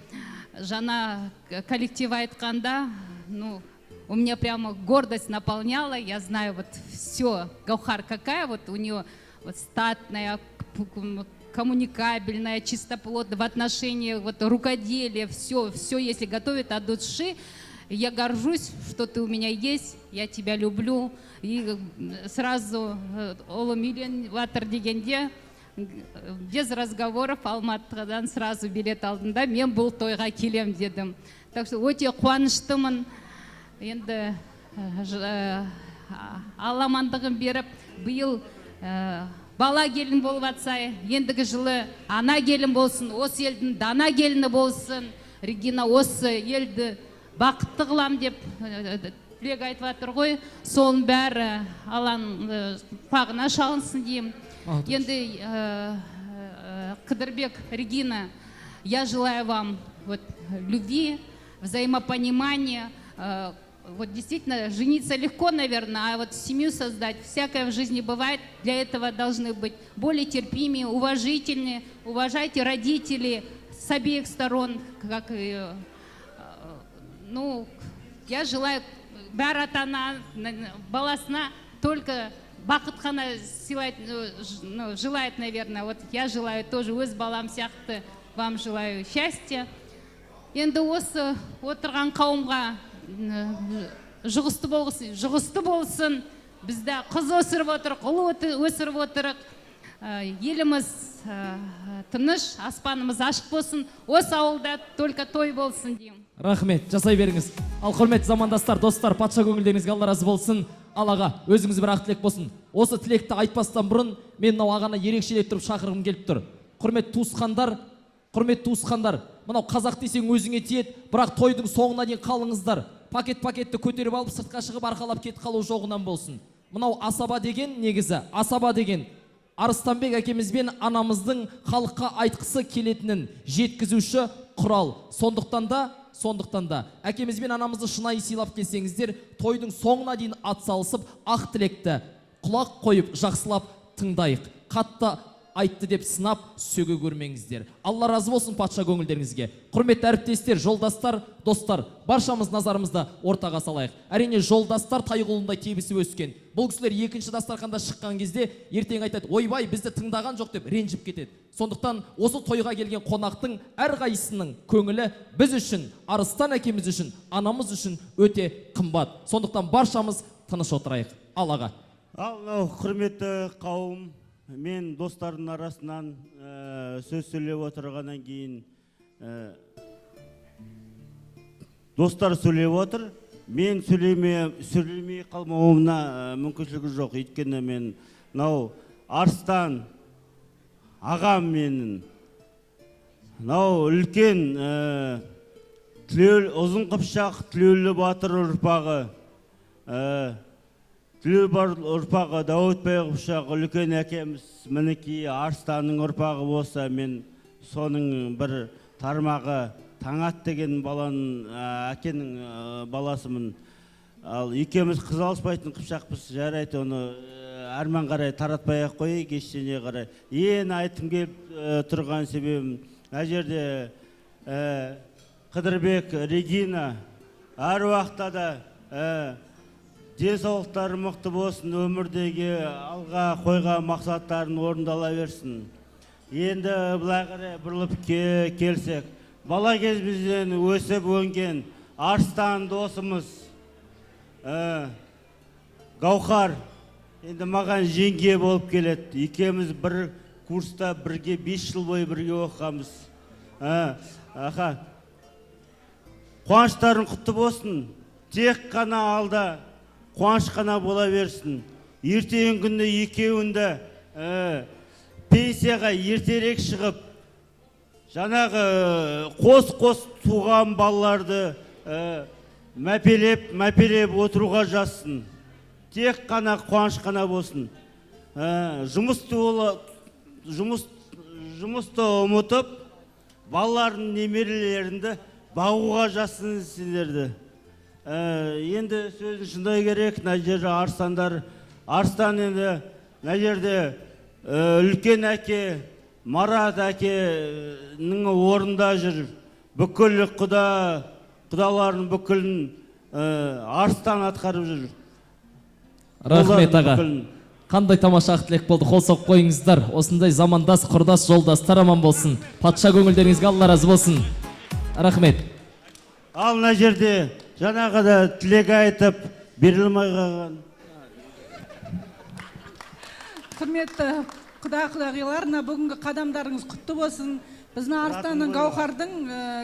Жаңа коллектив айтқанда, ну, у меня прямо гордость наполняла. Я знаю вот все, Гаухар какая вот у нее вот статная, коммуникабельная, чистоплотная в отношении вот рукоделия, все, все, если готовит от души. Я горжусь, что ты у меня есть, я тебя люблю. И сразу ұлым үйленіп жатыр дегенде, без разговоров Алматыдан сразу билет алдым да, мен бұл тойға келем дедім. Так что өте қуаныштымын. Енді Алла амандығын беріп, биыл бала келін болып жатса, ендігі жылы ана келін болсын, осы елдің дана келіні болсын. Регина осы елді бақытты қылам деп тілек айтып жатыр ғой, соның бәрі Алланың құлағына шалынсын деймін. Енді Қыдырбек, Регина, я желаю вам вот любви, взаимопонимания. Вот действительно, жениться легко, наверное, а вот семью создать, всякое в жизни бывает. Для этого должны быть более терпимее, уважительнее, уважайте родителей с обеих сторон, как и, ну, я желаю бәрі ата ана баласына только бақыт қана сыйлайды, ну, желает, наверное. Вот я желаю тоже өз балам сияқты, вам желаю счастья. Енді осы отырған қауымға жұғысты болсын, жұғысты болсын. Бізде қыз өсіріп отырық, ұл өсіріп отырық. Еліміз тыныш, аспанымыз ашық болсын. Осы ауылда только той болсын деймін. Рахмет, жасай беріңіз. Ал, құрметті замандастар, достар, патша көңілдеріңізге Алла разы болсын. Ал, аға, өзіңіз бір ақ тілек болсын. Осы тілекті айтпастан бұрын мен мынау ағаны ерекшелеп тұрып шақырғым келіп тұр. Құрметті туысқандар, құрметті туысқандар, мынау қазақ десең өзіңе тиеді, бірақ тойдың соңына дейін қалыңыздар. Пакет пакетті көтеріп алып, сыртқа шығып, арқалап кетіп қалу жоғынан болсын. Мынау асаба деген негізі, асаба деген Арыстанбек әкеміз бен анамыздың халыққа айтқысы келетінін жеткізуші құрал. Сондықтан да әкеміз бен анамызды шынайы сыйлап келсеңіздер, тойдың соңына дейін атсалысып, ақ тілекті құлақ қойып жақсылап тыңдайық. Қатты айтты деп сынап сөге көрмеңіздер. Алла разы болсын патша көңілдеріңізге. Құрметті әріптестер, жолдастар, достар, баршамыз назарымызды ортаға салайық. Әрине, жолдастар тайғұлындай тебісіп өскен. Бұл кісілер екінші дастарханда шыққан кезде ертең айтады: «Ойбай, бізді тыңдаған жоқ», – деп ренжіп кетеді. Сондықтан осы тойға келген қонақтың әрқайсысының көңілі біз үшін, Арыстан әкеміз үшін, анамыз үшін өте қымбат. Сондықтан баршамыз тыныш отырайық. Ал, аға. Ал мынау, құрметті қауым, мен достардың арасынан сөз сөйлеп отырғаннан кейін Достар сөйлеп отыр. Мен сөйлемей қалмауымна мүмкіншілігі жоқ. Өйткені мен мынау Арыстан ағам менің. Мынау үлкен ұзын қыпшақ Тілеулі батыр ұрпағы. Тілеулі батыр ұрпағы Дәуітбай Қыпшақ үлкен әкеміз, мінекей Арыстанның ұрпағы болса, мен соның бір тармағы Таңат деген баланың, әкенің баласымын. Ал екеуміз қыз алыспайтын қыпшақпыз, жарайды, оны әрман қарай таратпай ақ қояйық, ештеңе қарай. Ең айтқым келіп тұрған себебім, мына жерде Қыдырбек, Регина әр уақытта да денсаулықтары мықты болсын, өмірдегі алға қойған мақсаттарын орындала берсін. Енді былай қарай бұрылып келсек, бала кезімізден өсіп өнген Арыстан досымыз, Гауһар енді маған жеңге болып келеді. Екеуміз бір курста бірге 5 жыл бойы бірге оқығанбыз. Аха. Қуаныштарың құтты болсын. Тек қана алда қуаныш қана бола берсін. Ертеңгі күнде екеуінде пенсияға ертерек шығып, жаңағы қос-қос туған балаларды мәпелеп отыруға жазсын. Тек қана қуаныш қана болсын. Жұмысты ұмытып, балалардың немерелеріңді бағуға жазсын сендерді. Енді сөзін шындай керек, мына жерде Арыстан енді мына жерде үлкен әке Марат әкенің орнында жүр. Бүкіл құдалардың бүкілін Арыстан атқарып жүр. Рахмет аға. Қандай тамаша ақ тілек болды, қол соғып қойыңыздар. Осындай замандас, құрдас, жолдастар аман болсын. Патша көңілдеріңізге Алла разы болсын. Рахмет. Ал мына жерде жаңағы да тілек айтып берілмей қалған. Құрметті құда құдағилар, мына бүгінгі қадамдарыңыз құтты болсын. Біздің Арыстанның, Гауһардың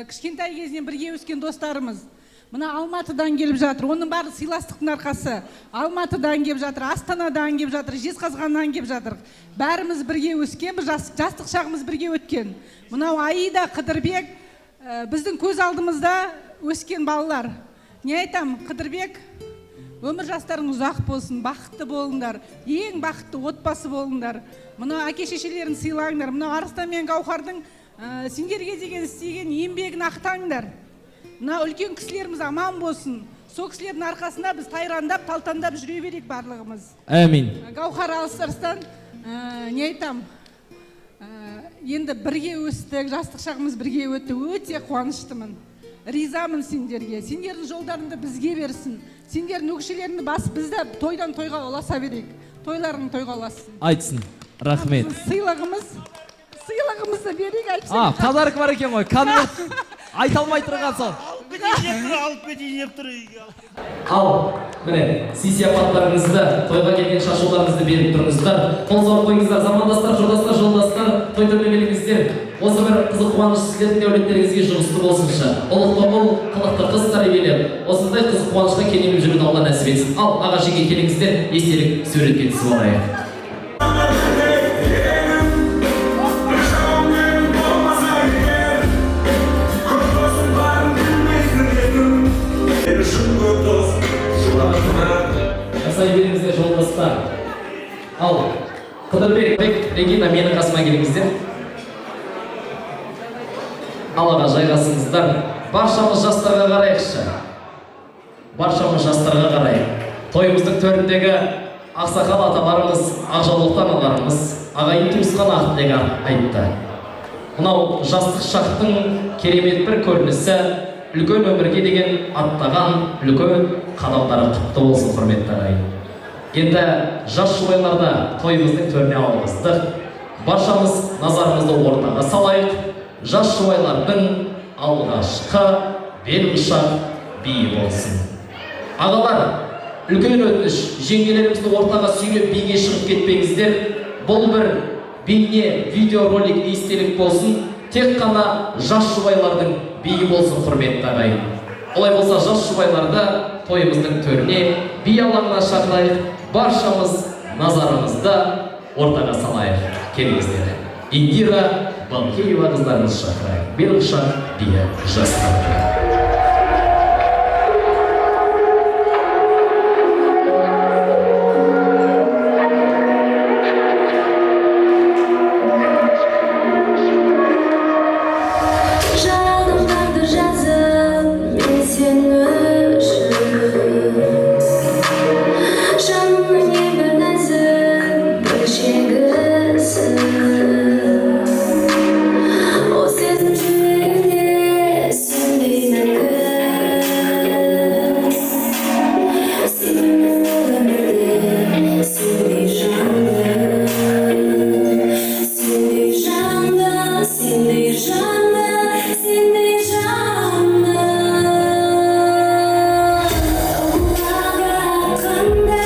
кішкентай кезінен бірге өскен достарымыз. Мына Алматыдан келіп жатыр, оның бәрі сыйластықтың арқасы. Алматыдан келіп жатыр, Астанадан келіп жатыр, Жезқазғаннан келіп жатыр. Бәріміз бірге өскен, жастық шағымыз бірге өткен. Мынау Аида, Қыдырбек, біздің көз алдымызда өскен балалар. Не айтам, Қыдырбек, өмір жастарың ұзақ болсын, бақытты болыңдар, ең бақытты отбасы болыңдар. Мынау әке шешелерін сыйлаңдар, мынау Арыстан мен Гауһардың сендерге деген істеген еңбегін ақтаңдар. Мына үлкен кісілеріміз аман болсын. Сол кісілердің арқасында біз тайрандап, талтандап жүре берейік барлығымыз. Әмин. Гауһар, Арыстан, не айтам, енді бірге өстік, жастық шағымыз бірге өтті, өте қуаныштымын. Ризамын сендерге. Сендердің жолдарыңды бізге берсін. Сендердің өкшелеріңді басып, біз де тойдан тойға ұласа берейік. Тойларың тойға ұлассын. Айтсын. Рахмет. Сыйлығымызды берейік, айтсын. Подарок бар екен ғой. Конверт айта алмай тұрған сол. Алып кетейін деп тұр үйге. Ал, міне, сый сияпаттарыңызды, тойға келген шашуларыңызды беріп тұрыңыздар. Қол соғып қойыңыздар, замандастар, жолдастар, жолдастар, той төлемеліңіздер. Осы бір қызық қуаныш сіздердің дәулеттеріңізге жұғысты болсыншы. Ұлықты ұл, қылықты қыз тәрбиелеп, осындай қызық қуанышқа кенеліп жүруді Алла нәсіп етсін. Ал, аға жеңге келіңіздер, естелік суретке түсіп алайық. Жасай беріңіздер, жолдастар. Ал, Қыдырбек, Регина, менің қасыма келіңіздер. Аллаға жайғасыңыздар. Баршамыз жастарға қарайықшы. Баршамыз жастарға қарайық. Тойымыздың төріндегі ақсақал аталарымыз, ақжаулықты аналарымыз, ағайын туысқан ақ тілек айтты. Мынау жастық шақтың керемет бір көрінісі, үлкен өмірге деген аттаған үлкен қадамдары құтты болсын, құрметті ағайын. Енді жас жұбайларда тойымыздың төріне алғыздық. Баршамыз назарымызды ортаға салайық. Жас жұбайлардың алғашқы бел құшақ биі болсын. Ағалар, үлкен өтініш, жеңгелерімізді ортаға сүйреп биге шығып кетпеңіздер. Бұл бір бейне видеоролик естелік болсын. Тек қана жас жұбайлардың биі болсын, құрметті ағайын. Олай болса, жас жұбайларды тойымыздың төріне, би алаңына шақырайық. Баршамыз назарымызды ортаға салайық. Келіңіздер. Индира Балкеева қыздарымызды шақырайық. Бел құшақ биі жастар. Жаралдым тағдыр жазып мен сен үшін. Жанымның ең бір нәзік бөлшегісің. Ол сезім жүрегімде сөнбей мәңгі. Сүйемін ол өмірде сендей жанды. Сендей жанды, сендей жанды, сендей жанды. Қандай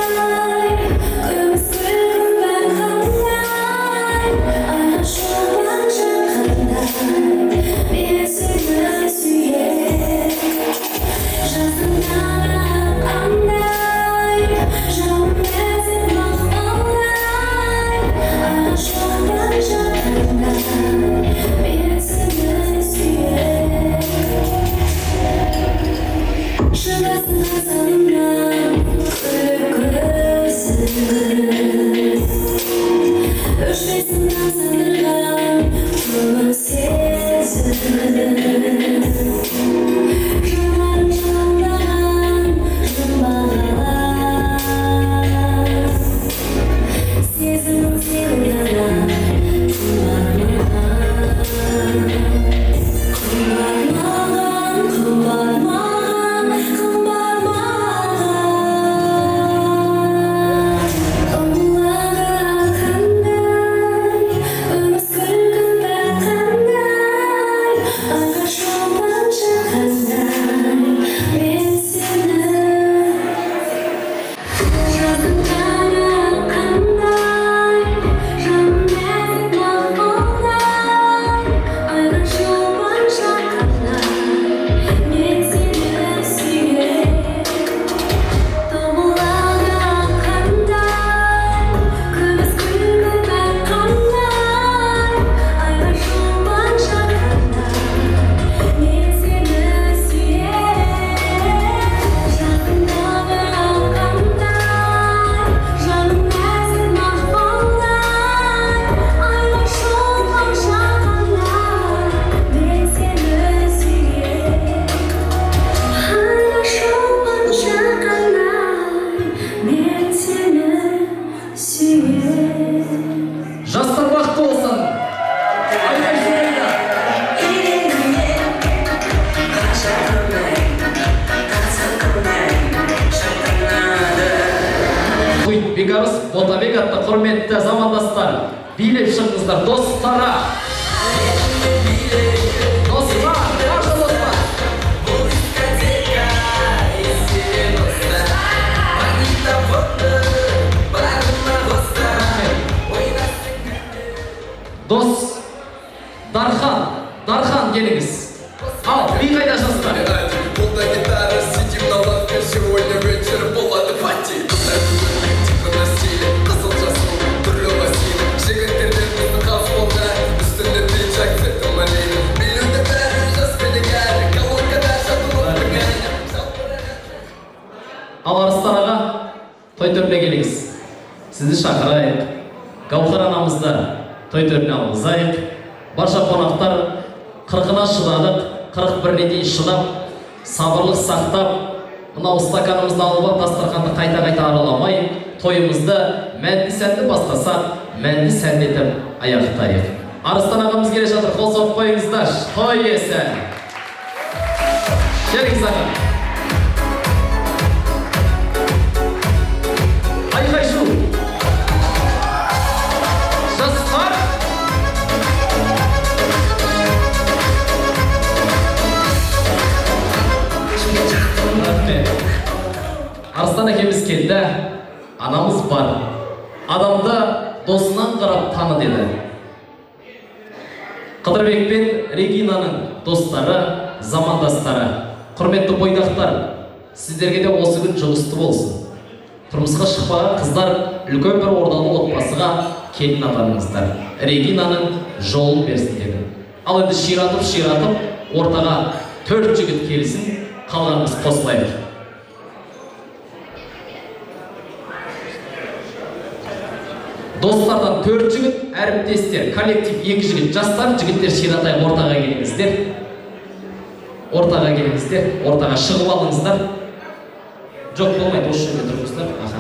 күміс күлкің байқандай, айға шолпан жаққандай, мен сені сүйем. Жаздың таңы қандай, жауын нәзік мақпалдай, айға шолпан жаққандай, мен сені сүйем. Шығасың қазанымнан күліп күрсініп, өшпесін тамсандырған көңіл сезім. Жанарың жалындаған жұмбақ ғалам, сезімің сенің ғана қымбат маған. Қымбат маған, қымбат маған, қымбат маған. Ұлығы қандай, күміс күлкің байқандай, айға шолпан жаққандай, мен сені. Жаздың таңы қандай, жаным нәзік мақпалдай, айға шолпан жаққандай, мен сені сүйем. Тобылағы қандай, күміс күлкің байқандай, айға шолпан жаққандай, мен сені сүйем. Жаздың таңы қандай, жаным нәзік мақпалдай, айға шолпан жаққандай, мен сені сүйем. Айға шолпан жаққандай, мен сені сүйем. Жастар бақытты болсын. Айқай шу қайда? Үйлендім ғажабым-ай, қызығым-ай, шаттанады. Бекарыс Ботабек атты құрметті замандастар, билеп шығыңыздар, достара. Достар, барша достар. Бұл дискотека есте. Магнитофонды барына қоста ойнасын. Дос Дархан, Дархан, келіңіз. Ал, би қайда, жастар? Қолда гитара, сидим на лавке. Сегодня вечер болады пати. Типа на стиле, қызыл, жасыл, түрлі лосины. Жігіттерден біздің қас болды. Үстінде пиджак цвета малины. Билеуде бәрі жас пенен кәрі. Колонкада жатылып әні. Ал, Арыстан аға, той төріне келіңіз. Сізді шақырайық. Гауһар анамызды той төріне алғызайық. Барша қонақтар, 40-ына шыдадық, 41-іне дейін шыдап, сабырлық сақтап, мынау стаканымызды алып алып, дастарханды қайта-қайта араламай, тойымызды мәнді сәнді бастасақ, мәнді сәнді етіп аяқтайық. Арыстан ағамыз келе жатыр, қол соғып қойыңыздаршы, той иесі. Келіңіз, аға. Айқай шу. Жастар. Рахмет. Арыстан әкеміз келді, анамыз бар. Адамды досынан қарап таны деді. Қыдырбек пен Регинаның достары, замандастары. Құрметті бойдақтар, сіздерге де осы күн жұғысты болсын. Тұрмысқа шықпаған қыздар үлкен бір ордалы отбасыға келін атаныңыздар. Регинаның жолын берсін деді. Ал енді ширатып ортаға 4 жігіт келсін, қалғанымыз қосылайық. Достардан 4 жігіт, әріптестер, коллектив 2 жігіт, жастар, жігіттер ширатайық, ортаға келіңіздер. Ортаға келіңіздер, ортаға шығып алыңыздар. Жоқ, болмайды, осы жерде тұрыңыздар. Аха.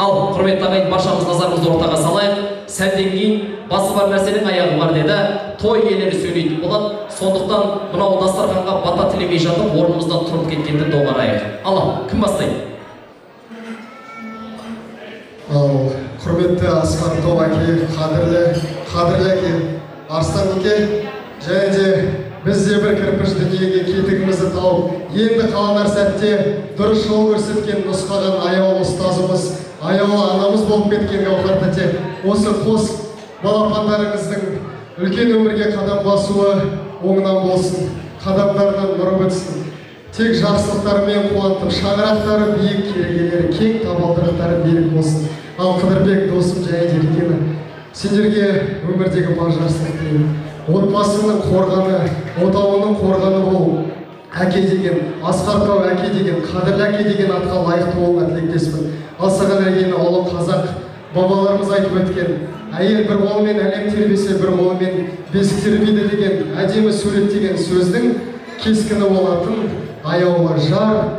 Ал, құрметті ағайын, баршамыз назарымызды ортаға салайық. Сәлден кейін басы бар нәрсенің аяғы бар деді. Той иелері сөйлейтін болады. Сондықтан мынау дастарханға бата тілемей жатып, орнымыздан тұрып кеткенді доғарайық. Ал, кім бастайды? Ал, құрметті Асқар Тау әке, қадірлі әке, Арыстан көке, және де біз де бір кірпіш дүниеге кетігімізді тауып, енді қаланар сәтте дұрыс жол көрсеткен, нұсқаған аяулы ұстазымыз, аяулы анамыз болып кеткен Гауһар тәте, осы қос балапандарыңыздың үлкен өмірге қадам басуы оңынан болсын, қадамдарынан нұр бітсін. Тек жақсылықтарымен қуантып, шаңырақтары биік, керегелері кең, табалдырықтары берік болсын. Ал Қыдырбек досым және де Регина, сендерге өмірдегі бар жақсылық тілеймін. Отбасының қорғаны, отауының қорғаны бол. Әке деген, Асқар Тау әке деген, қадірлі әке деген атқа лайықты болуыңа тілектеспін. Ал саған, Регина, ұлы қазақ бабаларымыз айтып өткен, әйел бір қолымен әлем тербесе, бір қолымен бесік тербейді деген әдемі суреттеген сөздің кескіні болатын аяулы жар,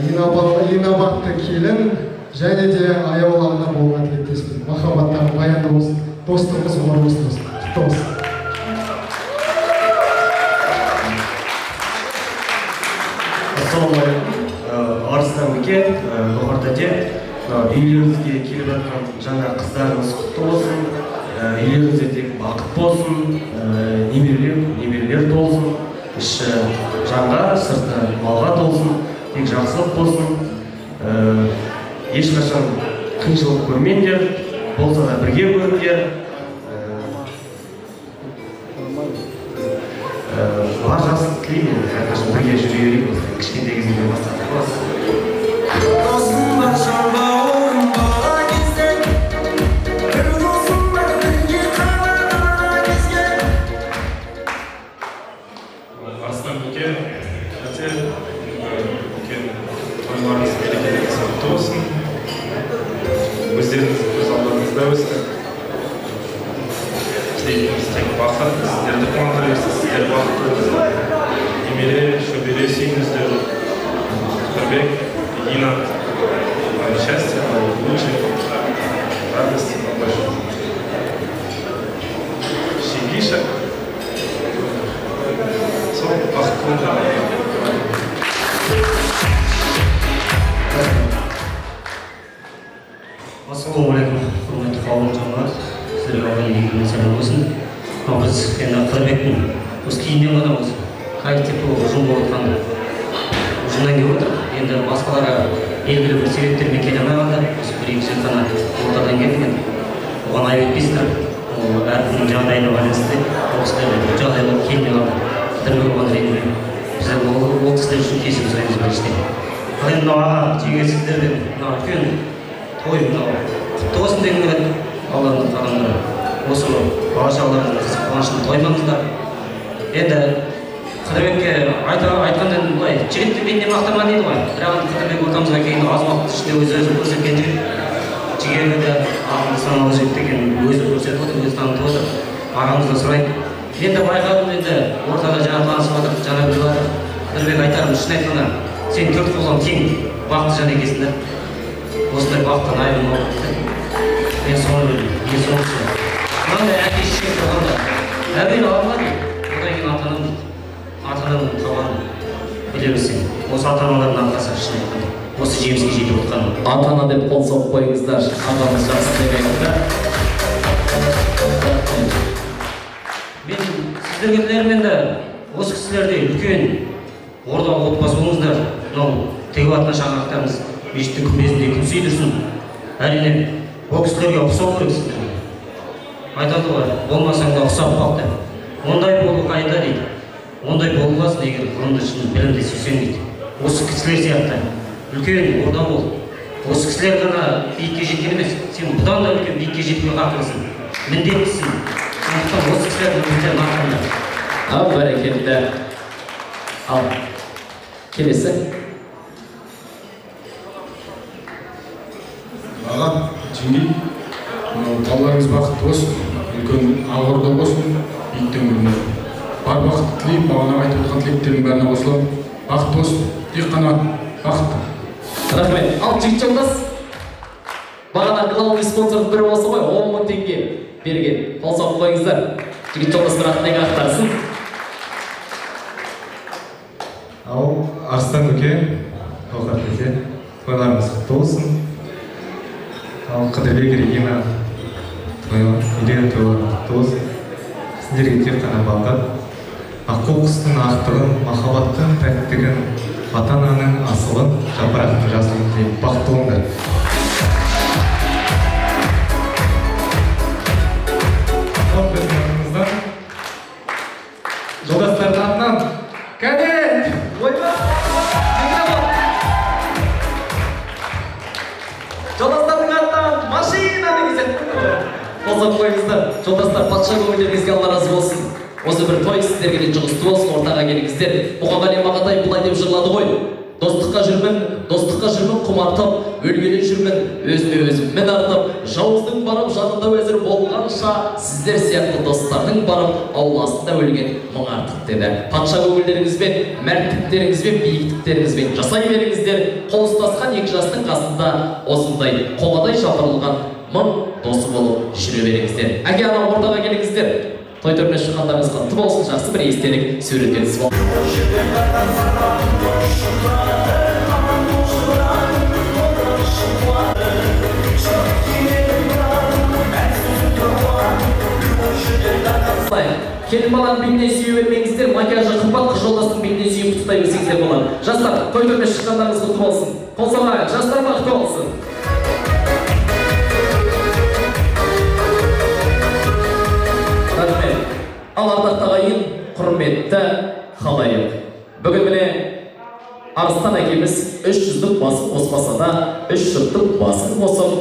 инабатты келін және де аяулы ана болуға тілектеспін. Махаббаттарың баянды болсын, достығымыз ғұмыр болсын, құтты болсын. Ассалаумағалейкум, Арыстан көке, Гауһар тәте, үйлеріңізге келіп жатқан жаңа қыздарыңыз құтты болсын, үйлеріңізде тек бақыт болсын, немерелер толсын, іші жанға, сырты малға толсын, тек жақсылық болсын, ешқашан қиыншылық көрмеңдер, болса да бірге көріңдер. Бар жақсылық тілеймін, әрқашан бірге жүре берейік, осы кішкентай кезімнен бастап. Досым бар, жан бауырым бала кезден, бір досым бар, бірге қалада кезген. Арыстан көке, тәте, үлкен тойларыңыз, мерекелеріңіз құтты болсын. Өздеріңіз көз алдарыңызда өсті. Тілейтініміз тек бақыт, сіздерді қуантыра берсін, сіздер бақытты болыңыздар. Немере, шөбере сүйіңіздер. Қыдырбек, Регина, вам счастья, благополучия, радости побольше. Шегиша, сол бақытты болыңдар. Ассалаумағалейкум, құрметті қауым жамағат, сіздерге Алла игілігімен сәлем болсын. Мынау біз енді Қыдырбектің осы кейіннен ғана осы коллектив болып ұжым болып отқан ұжымнан келіп отыр. Енді басқалары белгілі бір себептермен келе алмай қалды. Осы бір екі жігіт қана ортадан келдік енді. Оған айып етпейсіздер. Ол әркімнің жағдайына байланысты ол кісілер жағдай болып келмей қалды. Қыдырбек оған ренжімеймін. Біз ол кісілер үшін кешірім сұраймыз біріншіден. Ал енді мынау аға жеке сіздерден мынау үлкен той мынау құтты болсын дегім келеді. Алланың қадамдары осы бала шағаларыңыздың қызық қуанышын тоймаңыздар. Енді Қыдырбекке айтқанда енді былай жігітті бетіне мақтама дейді ғой. Бірақ енді Қыдырбек ортамызға келгенде аз уақыт ішінде өз өзін көрсеткен жігіт, жігерлі де ақылды саналы жігіт екенін өзі көрсетіп отыр, өзі танытып отыр. Ағамыздан сұрайын. Мен де байқадым, енді ортада жаңа танысып жатыр, жаңа біліп жатыр. Қыдырбек, айтарым, шын айтқанда сен төрт қолдан тең бақытты жан екенсің да. Осындай бақыттан айырылмау. Мен соны білдім, мен соны түсіндім. Мынандай әке шеше тұрғанда әуелі Алла дейді, одан кейін ата анам дейді. Ата ананың табанын біле білсең, осы ата аналардың арқасы шын айтқанда осы жеміске жетіп отқан. Ата ана деп қол соғып қойыңыздар, ағамыз жақсы деп айтты. Мен сіздерге тілерім енді осы кісілердей үлкен ордалы отбасы болыңыздар. Мынау тігіп жатқан шаңырақтарыңыз мешіттің күмбезіндей күн сүйдірсін. Әрине, ол кісілерге ұқсау керек сіздерге. Айтады ғой, болмасаң да ұқсап бақ деп. Ондай болу қайда дейді. Ондай бола аласың, егер ғылымды шын білімді сүйсең дейді. Осы кісілер сияқты үлкен орда бол. Осы кісілер ғана биікке жеткен емес, сен бұдан да үлкен биікке жетуге хақылысың, міндеттісің. Сондықтан осы кісілердің үміттерін ақтаңдар. Ал, бәрекелді. Ал, келесі. Аға, жеңгей, мынау балаларыңыз бақытты болсын, үлкен ақ орда болсын, биіктен көрінеді. Бар бақытты тілеймін, бағана айтып отырған тілектердің бәріне қосыламын. Бақытты болсын, тек қана бақытты. Рахмет. Ал, жігіт жолдас, бағана главный спонсордың бірі осы ғой, 10 мың теңге берген. Қол соғып қойыңыздар. Жігіт жолдас бір ақ ақтарсын. Ал, Арыстан көке, Гауһар тете, тойларыңыз құтты болсын. Ал, Қыдырбек, Регина, үйлену тойларың құтты болсын. Сіздерге тек қана бақыт, аққу құстың ақтығын, махаббаттың тәттігін, ата-ананың асылын, жапырақтың жасылын тілеймін. Бақытты болыңдар. Ал, біздің атымыздан, жолдастардың атынан, кәне! Ойбай! Жолдастардың атынан машина деген сияқты. Қол соғып қойыңыздар. Жолдастар, патша көңілдеріңізге Алла разы болсын. Осы бір той сіздерге де жұғысты болсын, ортаға келіңіздер. Мұқағали Мақатай былай деп жырлады ғой. Достыққа жүрмін, достыққа жүрмін құмартып, өлгелі жүрмін, өзіме өзім мін артып, жауыздың барып жанында уәзір болғанша, сіздер сияқты достардың барып ауласында өлген мың артық деді. Патша көңілдеріңізбен, мәрттіктеріңізбен, биіктіктеріңізбен жасай беріңіздер. Қол ұстасқан екі жастың қасында осындай қоғадай жапырылған мың досы болып жүре беріңіздер. Әке, ана, ортаға келіңіздер. Той төріне шыққандарыңыз құтты болсын, жақсы бір естелік суретке түсіп алыңыз. Келін баланың бетінен сүйе бермеңіздер, макияжы қымбат қыз жолдастың бетінен сүйіп құттықтай берсеңіздер болады. Жастар, той төріне шыққандарыңыз құтты болсын. Қол соғайық, жастар бақытты болсын. Рахмет. Ал, ардақты ағайын, құрметті халайық. Бүгін міне Арыстан әкеміз үш жүздің басын қоспаса да, үш жұрттың басын қосып,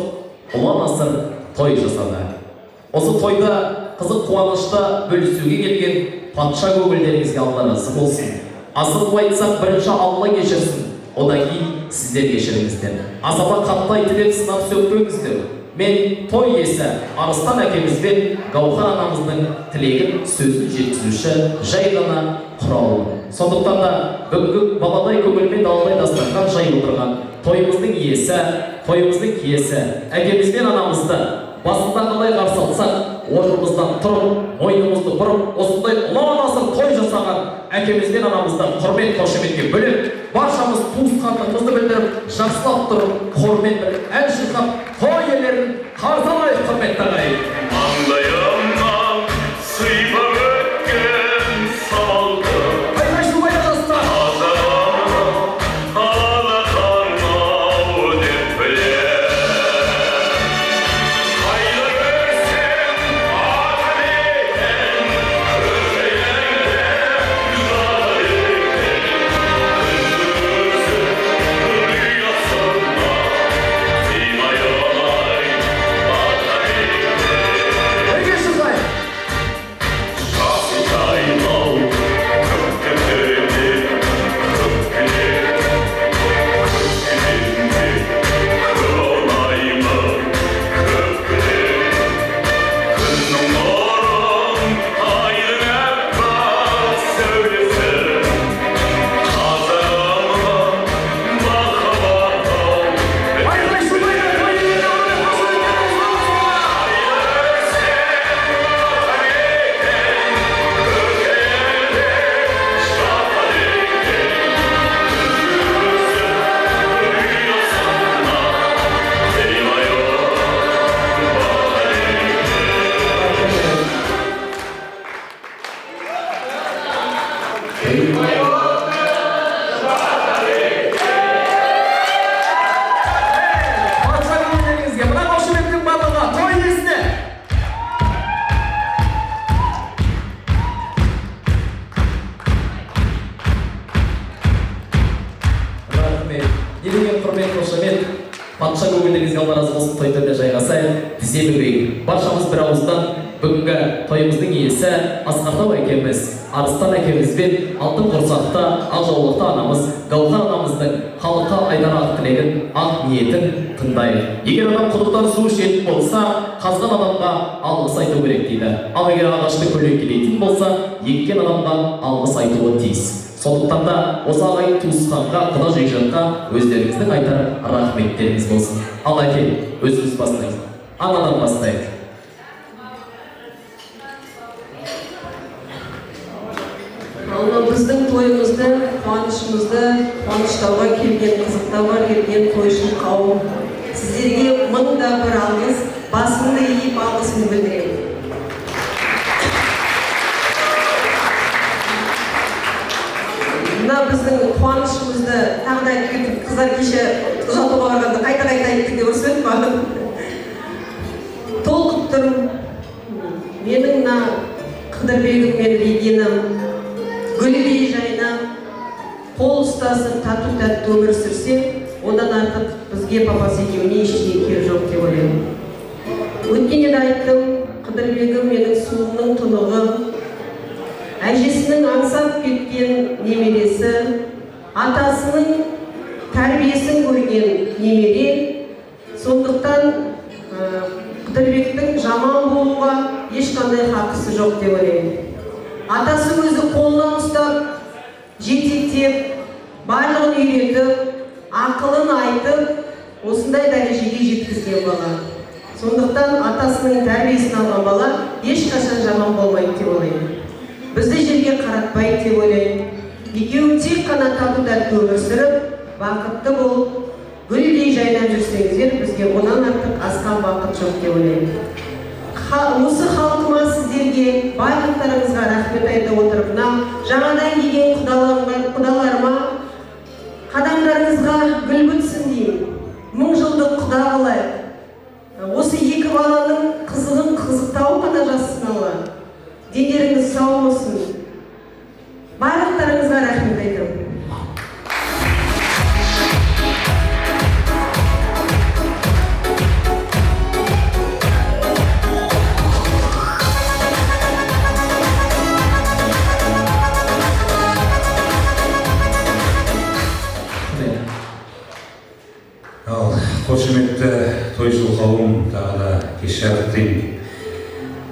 ұлан асыр той жасады. Осы тойда қызық қуанышта бөлісуге келген патша көңілдеріңізге Алла разы болсын. Асығып айтсақ, бірінші Алла кешірсін, одан кейін сіздер кешіріңіздер. Асаба қатты айтып сынап сөкпеңіздер. Мен той иесі Арыстан әкеміз бен Гауһар анамыздың тілегін, сөзін жеткізуші жай ғана құралмын. Сондықтан да бүгінгі баладай көңілмен даладай дастархан жайып отырған тойымыздың иесі, тойымыздың киесі әкеміз бен анамызды басында қалай қарсы алсақ, орнымыздан тұрып, мойнымызды бұрып, осындай ұлан асыр той жасаған әкеміз бен анамызды құрмет қошеметке бөлеп, баршамыз туысқандығымызды білдіріп, жақсылап тұрып, хормен бір ән шырқап, той иелерін қарсы алайық, құрметті ағайын. Маңдайымнан сыйпап өткен самалды, Айқай-шу жастар. Қазағым алақан-ау деп білем. Қайда көрсем атамекен, көкейімде жады екен. Күндізі ұясында қимай Рахмет. Не деген құрмет, қошемет! Патша көңілдеріңізге Алла разы болсын! Той төріне жайғасайық, тізе бүгейік. Баршамыз бір ауыздан бүгінгі тойымыздың иесі Асқартау әкеміз, Арыстан әкеміз бен алтын құрсақты, ақ жаулықты анамыз Гауһар анамыздың халыққа айтар ақ тілегін, ақ ниетін тыңдайық. Егер адам құдықтан су ішетін болса, қазған адамға алғыс айту керек дейді. Ал егер ағашты көлеңкелейтін болса, еккен адамға алғыс айтуы тиіс. Сондықтан да осы ағайын туысқанға, құда жекжатқа өздеріңіздің айтар рахметтеріңіз болсын. Ал, әке, өзіміз бастайық, анадан бастайық. Ал мынау біздің тойымызды, қуанышымызды қуаныштауға келген, қызықтауға келген тойшыл қауым, сіздерге мың да бір алғыс, басымды иіп алғысымды білдіремін. Мына біздің қуанышымызды тағы да айтып кетіп, қыздар кеше ұзатуға барғанда қайта қайта айттың деп ұрысып еді маған. Толқып тұрмын. Менің мына Қыдырбегім мен Регинам гүлдей жайнап, қол ұстасып, тату тәтті өмір сүрсе, одан артық бізге, папасы екеуіне, ештеңе керек жоқ деп ойлаймын. Өткенде де айттым, Қыдырбегім менің суымның тұнығы, әжесінің аңсап кеткен немересі, атасының тәрбиесін көрген немере. Сондықтан Қыдырбектің жаман болуға ешқандай хақысы жоқ деп ойлаймын. Атасы өзі қолынан ұстап, жетектеп, барлығын үйретіп, ақылын айтып, осындай дәрежеге жеткізген бала. Сондықтан атасының тәрбиесін алған бала ешқашан жаман болмайды деп ойлаймын. Бізді жерге қаратпайды деп ойлаймын. Екеуің тек қана тату тәтті өмір сүріп, бақытты болып, гүлдей жайнап жүрсеңіздер, бізге одан артық асқан бақыт жоқ деп ойлаймын. Осы халқыма, сіздерге, барлықтарыңызға рахмет айта отырып, мына жаңадан келген құдаларыма қадамдарыңызға гүл бітсін деймін. Мың жылдық құда қылайық. Осы екі баланың қызығын қызықтауы ғана жазсын Алла. Дендеріңіз сау болсын. Барлықтарыңызға рахмет айтамын. Ал, қошеметті тойшыл қауым, тағы да кеш жарық деймін.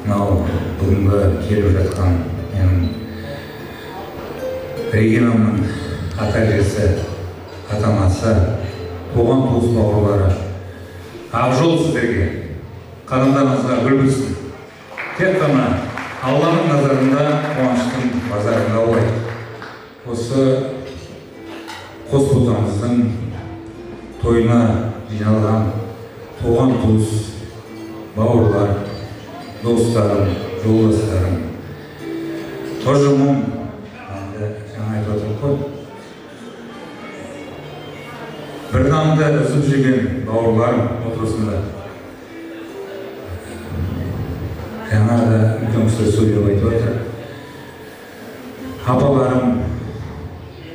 Мынау бүгінгі келіп жатқан менің Регинамның ата әжесі, ата анасы, туған туыс бауырлары, ақ жол сіздерге, қадамдарыңызға гүл бітсін. Тек қана Алланың назарында, қуаныштың базарында болайық. Осы қос ботамыздың тойына жиналған туған туыс бауырлар, достарым, жолдастарым, ұжымым, енді жаңа айтып отырмық қой, бір нанды үзіп жеген бауырларым отырысында жаңа да үлкен кісілер сөйлеп айтып отыр. Апаларым,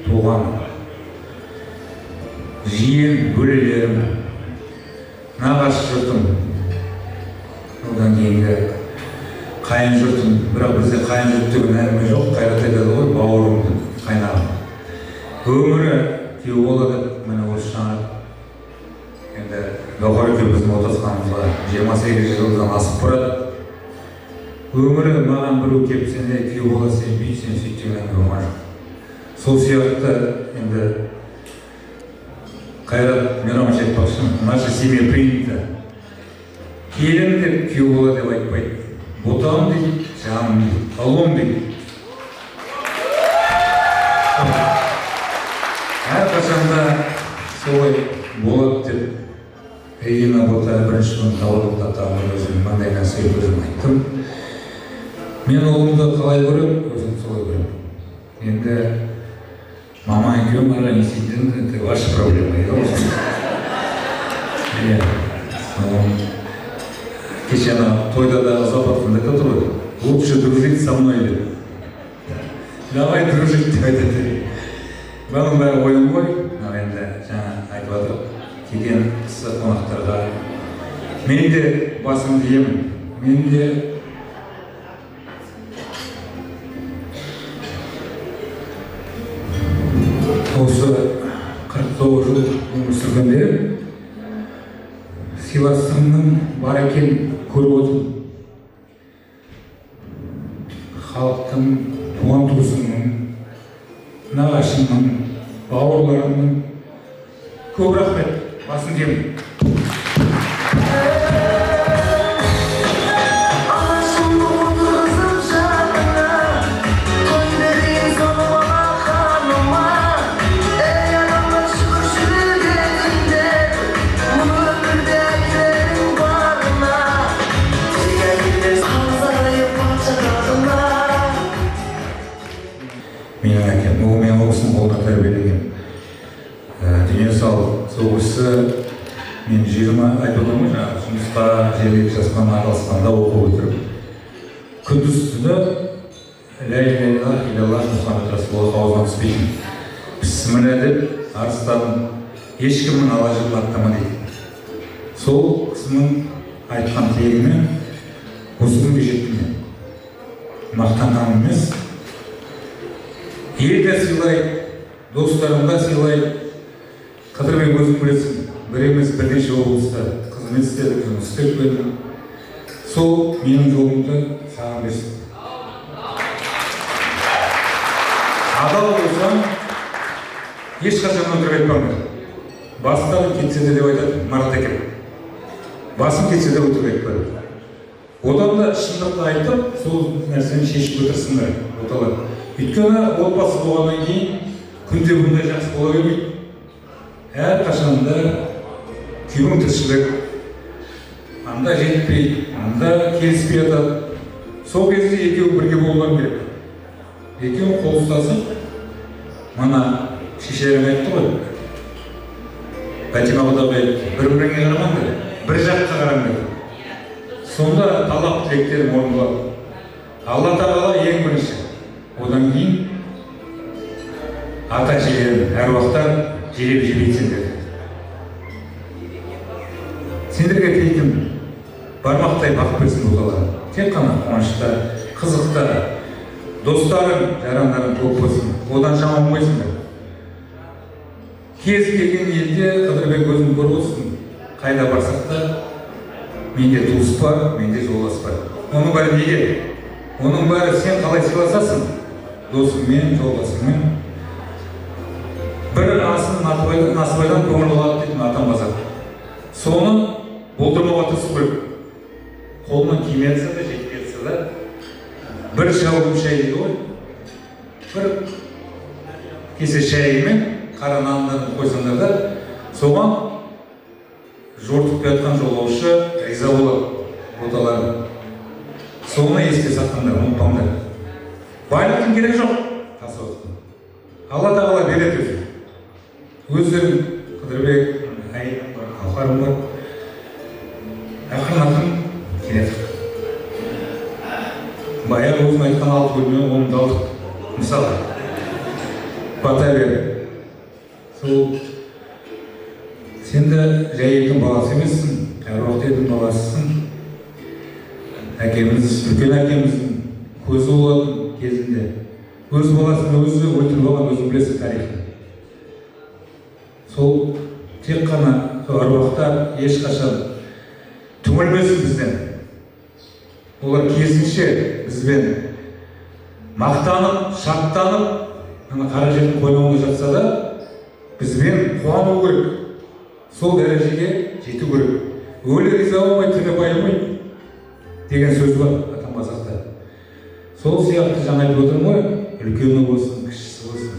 туған жиен бөлелерім, нағашы жұртым, одан кейінгі қайын жұртым. Бірақ бізде қайын жұрт деген әңгіме жоқ. Қайрат айтады ғой, бауырым, қайнағым, өмірі күйеу болады. Міне, осы жаңа енді Гауһар екеуміздің отасқанымызға 28 жылдан асып барады. Өмірі маған біреу келіп, сен ей күйеу бала, сен бүй, сен сөйт деген әңгіме болған жоқ. Сол сияқты енді Қайрат Мирамович айтпақшы, в нашей семье принято: келін деп, күйеу бала деп айтпайды, ботам дейді, жаным дейді, ұлым дейді. Әрқашанда солай болады деп Регина бота бірінші күні табалдырықта өзім маңдайынан сүйіп, өзім айттым. Мен ұлымды қалай көремін, өзім солай көремін. Енді мама екеуің ары не істейтінін, это ваша проблема дейді ғой. Иә, кеше ана тойда да ұзап жатқанда айтып отыр ғой, лучше дружить со мной деп, давай дружить деп айтады. Бұның бәрі ойын ғой. Ал енді жаңа Бастысы қонақтарға мен де басымды иемін. Мен де осы 49 жыл өмір сүргенде сыйластығымның бар екенін көріп отырмын. Халықтың, туған туысымның, нағашымның, бауырларымның көп рахмет, басын иемін. Ағашымды отырғызып жанына, той берейін соны балақаныма. Ей адамдар, шүкіршілік етіңдер, мұны өмірде әкелерің барына. Тек әйелдер сазайып патша тағына. Менің әкем, ол мен ол кісінің қолында тәрбиелеген. Дүние салып, сол кісі мен 20 айтып отырмын ғой, жаңағы жұмысқа 22 жасымнан араласқанда оқу бітіріп, күндіз түні лә иляха иллаллах Мұхаммед Расулаллах аузынан түспейтін. Бісміллә деп арыстаным, ешкімнің ала жібін аттама дейді. Сол кісінің айтқан тілегімен осы күнге жеттім мен. Мақтанғаным емес, ел де сыйлайды, достарым да сыйлайды. Қыдырбек, өзің білесің, бір емес бірнеше облыста қызмет істедік, жұмыс істеп келдім. Сол менің жолымды саған берсін. Адал болсаң, ешқашан өтірік айтпаңдар. Бастарың кетсе де деп айтады Марат әкем. Басым кетсе де өтірік айтпа. Одан да шындықты айтып, сол нәрсені шешіп отырсыңдар, оталар. Өйткені отбасы болғаннан кейін күнде бұндай жақсы бола бермейді. Әрқашанда күйеуің тіршілік, анда жетпейді, анда келіспей жатады. Сол кезде екеуі бірге болуларың керек. Екеуі қол ұстасып, мана шешелерің айтты ғой, Бәтима құдағи айтты, бір-біріңе қарамаңдар, бір жаққа қараңдар. Сонда талап тілектерің орындалады. Алла тағала ең бірінші, одан кейін ата әжелерің, әруақтар желеп жебейді сендерді. Сендерге тілейтінім, бармақтай бақ берсін оталар. Тек қана қуанышта, қызықта, достарың, жарандарың көп болсын, одан жаман болмайсыңдар. Кез келген елде Қыдырбек өзің көріп отырсың, қайда барсақ та менде туыс бар, менде жолдас бар. Оның бәрі неге? Оның бәрі сен қалай сыйласасың? Досыңмен, жолдасыңмен. Бір асын насыбайдан көңіл алады дейтін атам қазақ. Соны болдырмауға тырысу керек. Қолынан келмей жатса да, жетпей жатса да, бір шәугім шай дейді ғой. Бір кесе шайымен қара нанын қойсаңдар да, соған жортып келе жатқан жолаушы риза болады, боталары. Соны есте сақтаңдар, ұмытпаңдар. Байлықтың керегі жоқ, тасыбақтың. Алла тағала береді өзі. Өздерің Қыдырбек, әйелім бар, Қауһарым бар. Ақырын-ақырын келе жатыр. Баяғы өзің айтқан 6 бөлме, оны да алдық. Мысалы, бата берді. Сол, сен де жай елдің баласы емессің, әруақты елдің баласысың. Әкеміз, үлкен әкеміздің көзі болатын кезінде. Өз баласын өзі өлтіріп алған, өзің білесің тарихын. Сол тек қана сол әруақтар ешқашан түңілмесін бізден. Олар керісінше бізбен мақтанып, шаттанып, ана қара жердің қойнауында жатса да, бізбен қуану керек. Сол дәрежеге жету керек. Өлі риза болмай, тірі байымай деген сөз бар атам қазақта. Сол сияқты жаңа айтып отырмын ғой, үлкені болсын, кішісі болсын.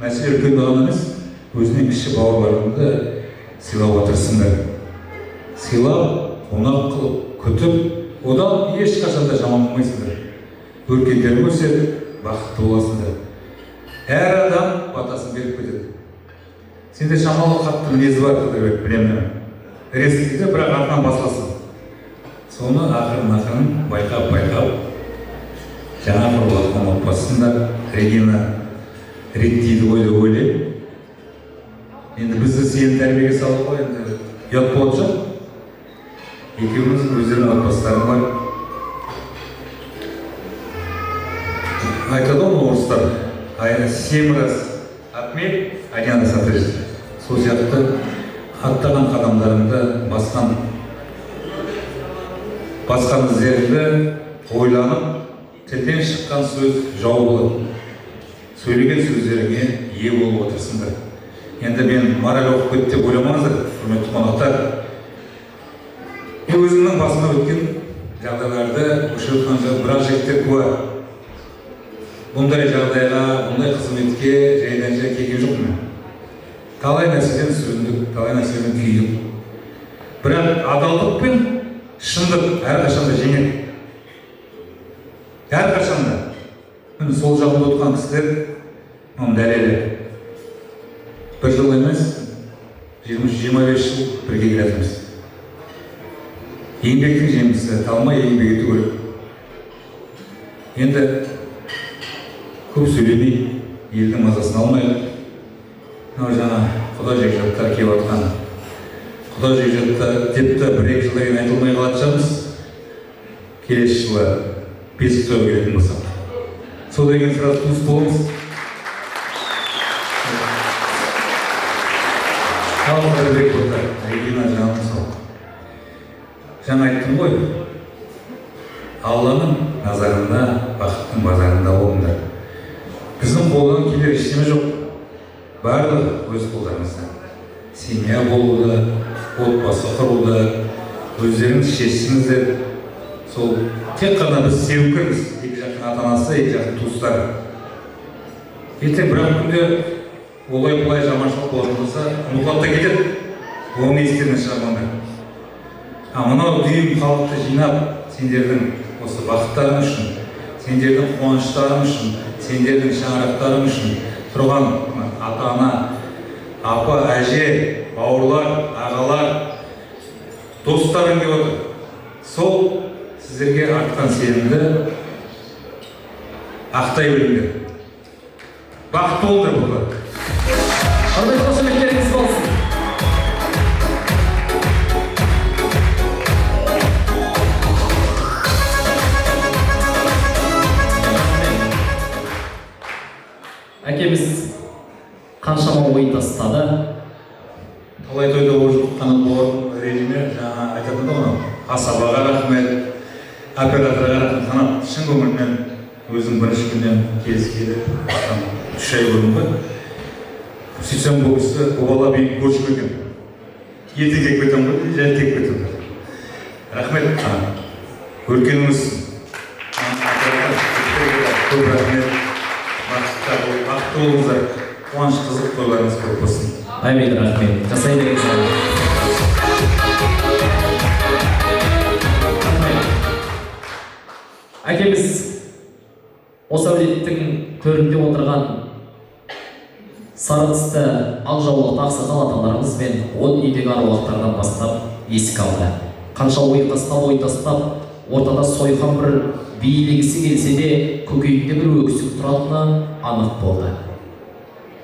Мәселе үлкенді ғана емес, өзінен кіші бауырларыңды сыйлауға тырысыңдар. Сыйлап, қонақ қылып, күтіп, одан ешқашан да жаман болмайсыңдар. Өркендерің өседі, бақытты боласыңдар. Әр адам батасын беріп кетеді. Сенде шамалы қатты мінезі бар, Қыдырбек, білемін. Резкий, бірақ артынан басыласың. Соны ақырын-ақырын байқап-байқап, жаңа құрып жатқан отбасын да Регина реттейді ғой деп ойлаймын. Енді бізді сені тәрбиеге салды ғой, енді Ұят болатын шығар. Екеуміз өздерінің отбасыларың бар. Айтады ғой орыстар, 7 раз отмерь, 1 раз отрежь. Сол сияқты аттаған қадамдарыңды, басқан іздеріңді ойланып, тілден шыққан сөз жау болады. Сөйлеген сөздеріңе ие болып отырсыңдар. Енді мен мораль оқып кетті деп ойламаңыздар, құрметті қонақтар. Мен өзімнің басымнан өткен жағдайларды осы өткен біраз жігіттер куә. Бұндай жағдайға, бұндай қызметке жайдан жай келген жоқпын мен. Талай нәрседен сүріндік, талай нәрседен күйдік. Бірақ адалдық пен шындық әрқашанда жеңеді. Әрқашанда. Міне сол жағында отырған кісілер оның дәлелі. Бір жыл емес, 25 жыл бірге келе жатырмыз. Еңбектің жемісі, талмай еңбек ету керек. Енді көп сөйлемей, елдің мазасын алмайық. Мынау жаңа құда жекжаттар келіп жатқан. Құда жекжаттар деп те бір-екі жылдан кейін айтылмай қалатын шығармыз. Келесі жылы бесік тойға келетін болсақ. Содан кейін сразу туыс боламыз. Ал Қыдырбек болды, Регина жаным сол. Жаңа айттым ғой, Алланың назарында, бақыттың базарында болыңдар. Біздің қолдан келер ештеме жоқ. Барлығы өз қолдарыңызда. Семья болуда, отбасы құруда, өздеріңіз шешсіңіздер. Сол тек қана біз себепкерміз, екі жақтың ата-анасы, екі жақтың туыстары. Ертең бір ақ күнде олай былай жаманшылық болатын болса, ұмытылып та кетеді. Оны естерінен шығармаңдар. Мынау дүйім халықты жинап, сендердің осы бақыттарың үшін, сендердің қуаныштарың үшін, сендердің шаңырақтарың үшін тұрған ата-ана, апа, әже, бауырлар, ағалар, достарың деп отыр. Сол сіздерге артқан сенімді ақтай біліңдер. Бақытты болыңдар бұлар. Құрметті қошеметтеріңіз болсын. Әкеміз қаншама ой тастады. Талай тойда болып жүріп қанат бауырым ренжіме, жаңа айтатын да ғой, асабаға рахмет, операторға рахмет. Қанат шын көңілімнен өзім бірінші күннен келіскелі 3 ай бұрын ба. Сөйтсем бұл кісі, бұл бала менің көршім екен. Ерте келіп кетемін ғой, жай келіп кетемін. Рахмет, Қанат. Өркеніңіз. Көп рахмет. Бақытты болыңыздар. Қуаныш қызық тойларыңыз көп болсын. Әмин, рахмет. Жасай беріңіз. Әкеміз осы әулеттің төрінде отырған сары тісті ақ жаулықты ақсақал аталарымыз бен он үйдегі аруақтардан бастап есік алды. Қанша ой тастап, ой тастап, ортада сойқан бір билегісі келсе де көкейінде бір өксік тұратыны анық болды.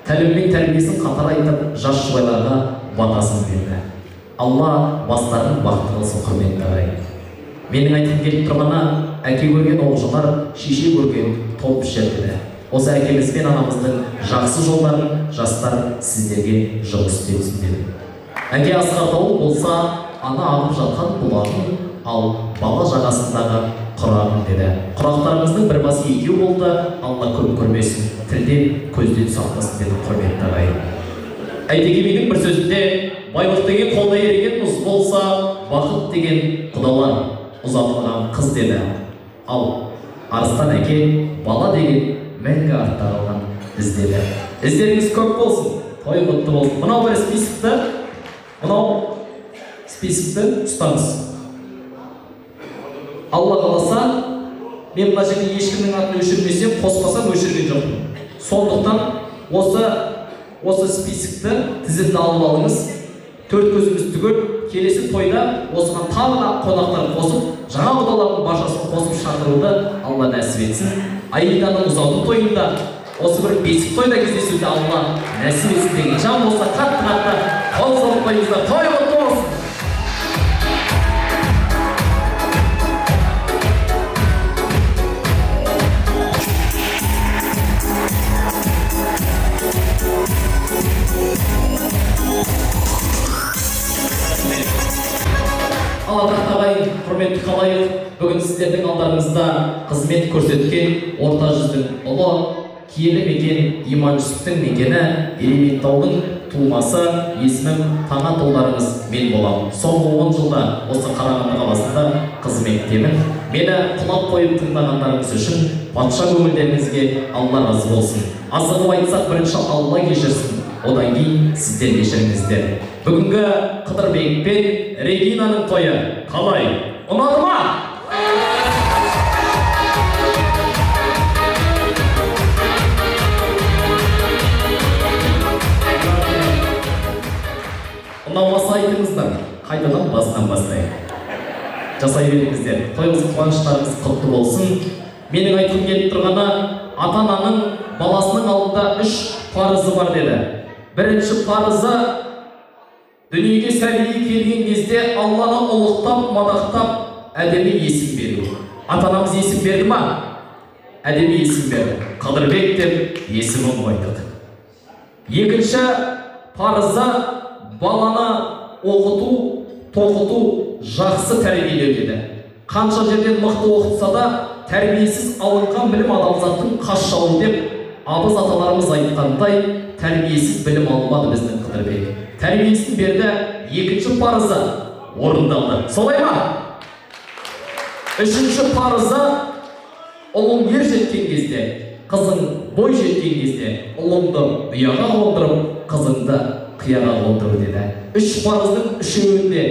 Тәлім мен тәрбиесін қатар айтып, жас жұбайларға батасын берді. Алла бастарын бақытты қылсын, құрметті ағайын. Менің айтқым келіп тұрғаны, әке көрген оқ жанар, шеше көрген топ пішер деді. Осы әкеміз бен анамыздың жақсы жолдарын жастар сіздерге жұмыс істетсін деді. Әке асқар тауы болса, ана ағып жатқан бұлағын, ал бала жағасындағы құрағын деді. Құрақтарыңыздың бір басы екеу болды, Алла көп көрмесін, тілден көзден сақтасын деді құрметті ағайын. Әйтеке бидің бір сөзінде байлық деген қолда еріген мұз болса, бақыт деген құдалар ұзатылған қыз деді. Ал Арыстан әке бала деген мәңгі артта қалған із деді. Іздеріңіз көп болсын, той құтты болсын. Мынау бір списокті, мынау списокті ұстаңыз. Алла қаласа, мен мына жерде ешкімнің атын өшірмесем, қоспасам өшірген жоқпын. Сондықтан осы списокті тізімді алып алыңыз. Төрт көзіміз түгел келесі тойда осыған тағы да қонақтар қосып, жаңа құдалардың баршасын қосып шақыруды Алла нәсіп етсін. Аиданың ұзату тойында, осы бір бесік тойда кездесуді Алла нәсіп етсін деген жан болса, қатты-қатты қол соғып қойыңыздар. Той құтты болсын. Құрметті халайық, бүгін сіздердің алдарыңызда қызмет көрсеткен Орта жүздің ұлы, киелі мекен Иман Жүсіптің мекені, Ерейментаудың тумасы, есімім Таңат, ұлдарыңыз мен боламын. Соңғы 10 жылда осы Қарағанды қаласында қызметтемін. Мені құлақ қойып тыңдағандарыңыз үшін патша көңілдеріңізге Алла разы болсын. Азығып айтсақ, бірінші Алла кешірсін, одан кейін сіздер кешіріңіздер. Бүгінгі Қыдырбек пен Регинаның тойы қалай? Ұнады ма? Ұнамаса айтыңыздар, қайтадан басынан бастайық. Жасай беріңіздер. Тойыңыз, қуаныштарыңыз құтты болсын. Менің айтқым келіп тұрғаны, ата-ананың баласының алдында 3 парызы бар деді. Бірінші парызы, дүниеге сәби келген кезде Алланы ұлықтап, мадақтап, әдемі есім беру. Ата-анамыз есім берді ма? Әдемі есім берді. Қыдырбек деп есімін қойдық. Екінші парызы, баланы оқыту, тоқыту, жақсы тәрбиелеу деді. Қанша жерден мықты оқытса да, тәрбиесіз алынған білім адамзаттың қас жауы деп абыз аталарымыз айтқандай, тәрбиесіз білім алмады біздің Қыдырбек. Тәрбиесін берді, екінші парызы орындалды. Солай ма? Үшінші парызы, ұлың ер жеткен кезде, қызың бой жеткен кезде, ұлыңды ұяға қондырып, қызыңды қияға қондыру деді. 3 парыздың үшеуінде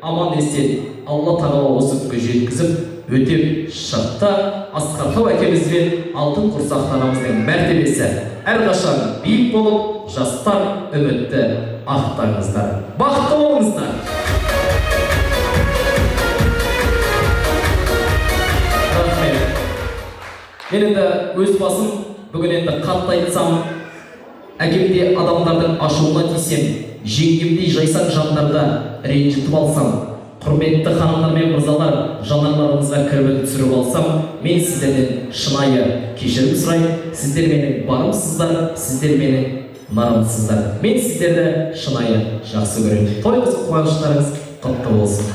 аман есен Алла тағала осы күнге жеткізіп өтеп шықты. Асқар тау әкеміз бен алтын құрсақты анамыздың мәртебесі әрқашан биік болып, жастар үмітті ақтаңыздар. Бақытты болыңыздар. Рахмет. Мен енді өз басым бүгін енді қатты айтсам, әкемде адамдардың ашуына тисем, жеңгемдей жайсаң жандарды ренжітіп алсам, құрметті ханымдар мен мырзалар, жанарларыңызға кірбің түсіріп алсам, мен сіздерден шынайы кешірім сұраймын. Сіздер менің барымсыздар, сіздер менің нарымсыздар. Мен сіздерді шынайы жақсы көремін. Тойыңыз, қуаныштарыңыз құтты болсын.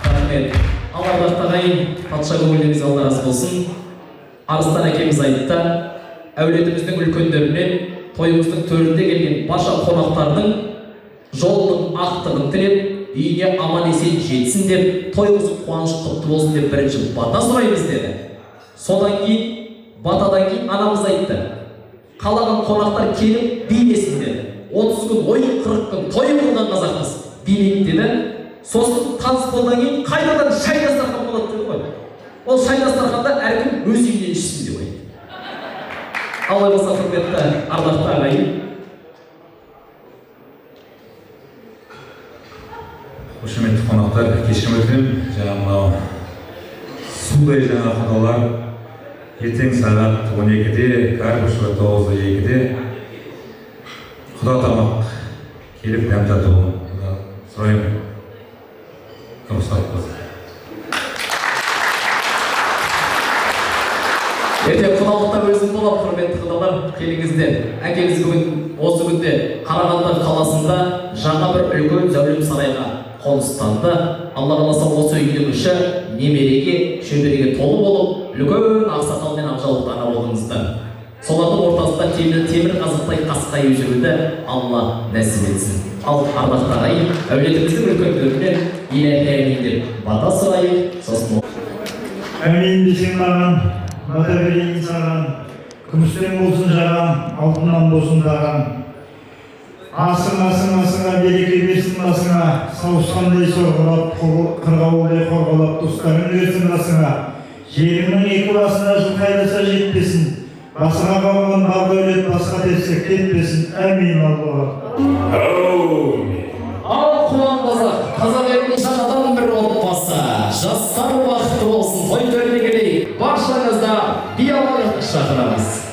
Рахмет. Ал ардақты ағайын, патша көңілдеріңіз Алла разы болсын. Арыстан әкеміз айтты, әулетіміздің үлкендерінен тойымыздың төрінде келген барша қонақтардың жолының ақтығын тілеп, үйіне аман есен жетсін деп, тойымыздың қуанышы құтты болсын деп бірінші бата сұраймыз деді. Содан кейін, батадан кейін анамыз айтты, қалаған қонақтар келіп билесін деді. 30 күн ойын, 40 күн той қылған қазақпыз, билейік деді. Сосын таныс болғаннан кейін қайтадан шай дастархан болады деді ғой. Ол шай дастарханда әркім өз үйінен ішсін деп айтты. Алла болса, құрметті ардақты ағайын. Қошеметті қонақтар, кешірім өтінемін. Жаңа мынау судай жаңа құдалар ертең сағат 12-де, Карбышева 9-2-де құда тамақ келіп дәм татуын сұраймын. Рұқсат болса. Ертең құдалықта өзім боламын, құрметті құдалар, келіңіздер. Әкеңіз бүгін осы күнде Қарағанды қаласында жаңа бір үлкен зәулім сарайға қоныстанды. Алла қаласа, осы үйдің іші немереге, шөбереге толы болып, үлкен ақсақал мен ақжаулықты ана болыңыздар. Солардың ортасында темір қазықтай қасқайып жүруді Алла нәсіп етсін. Ал ардақты ағайын, әулетіміздің үлкендерінен иләһи әмин деп бата сұрайық, сосын Әмин десең маған, бата берейін саған, күмістен болсын жағам, алтыннан болсын дағам. Асың, асың, асыңа береке берсін басыңа, сауысқандай сорғалап, қырғауылдай қорғалап, достарың берсін қасыңа. Жеріңнің екі басына жылқы айдаса жетпесін, басыңа қонған бар дәулет басқа тепсе кетпесін. Әмин Аллаға. Ал қуан қазақ, қазақ елінің жаңадан бір отбасы. Жастар бақытты болсын, той төріне келейік. Баршаңызды би алаңына шақырамыз.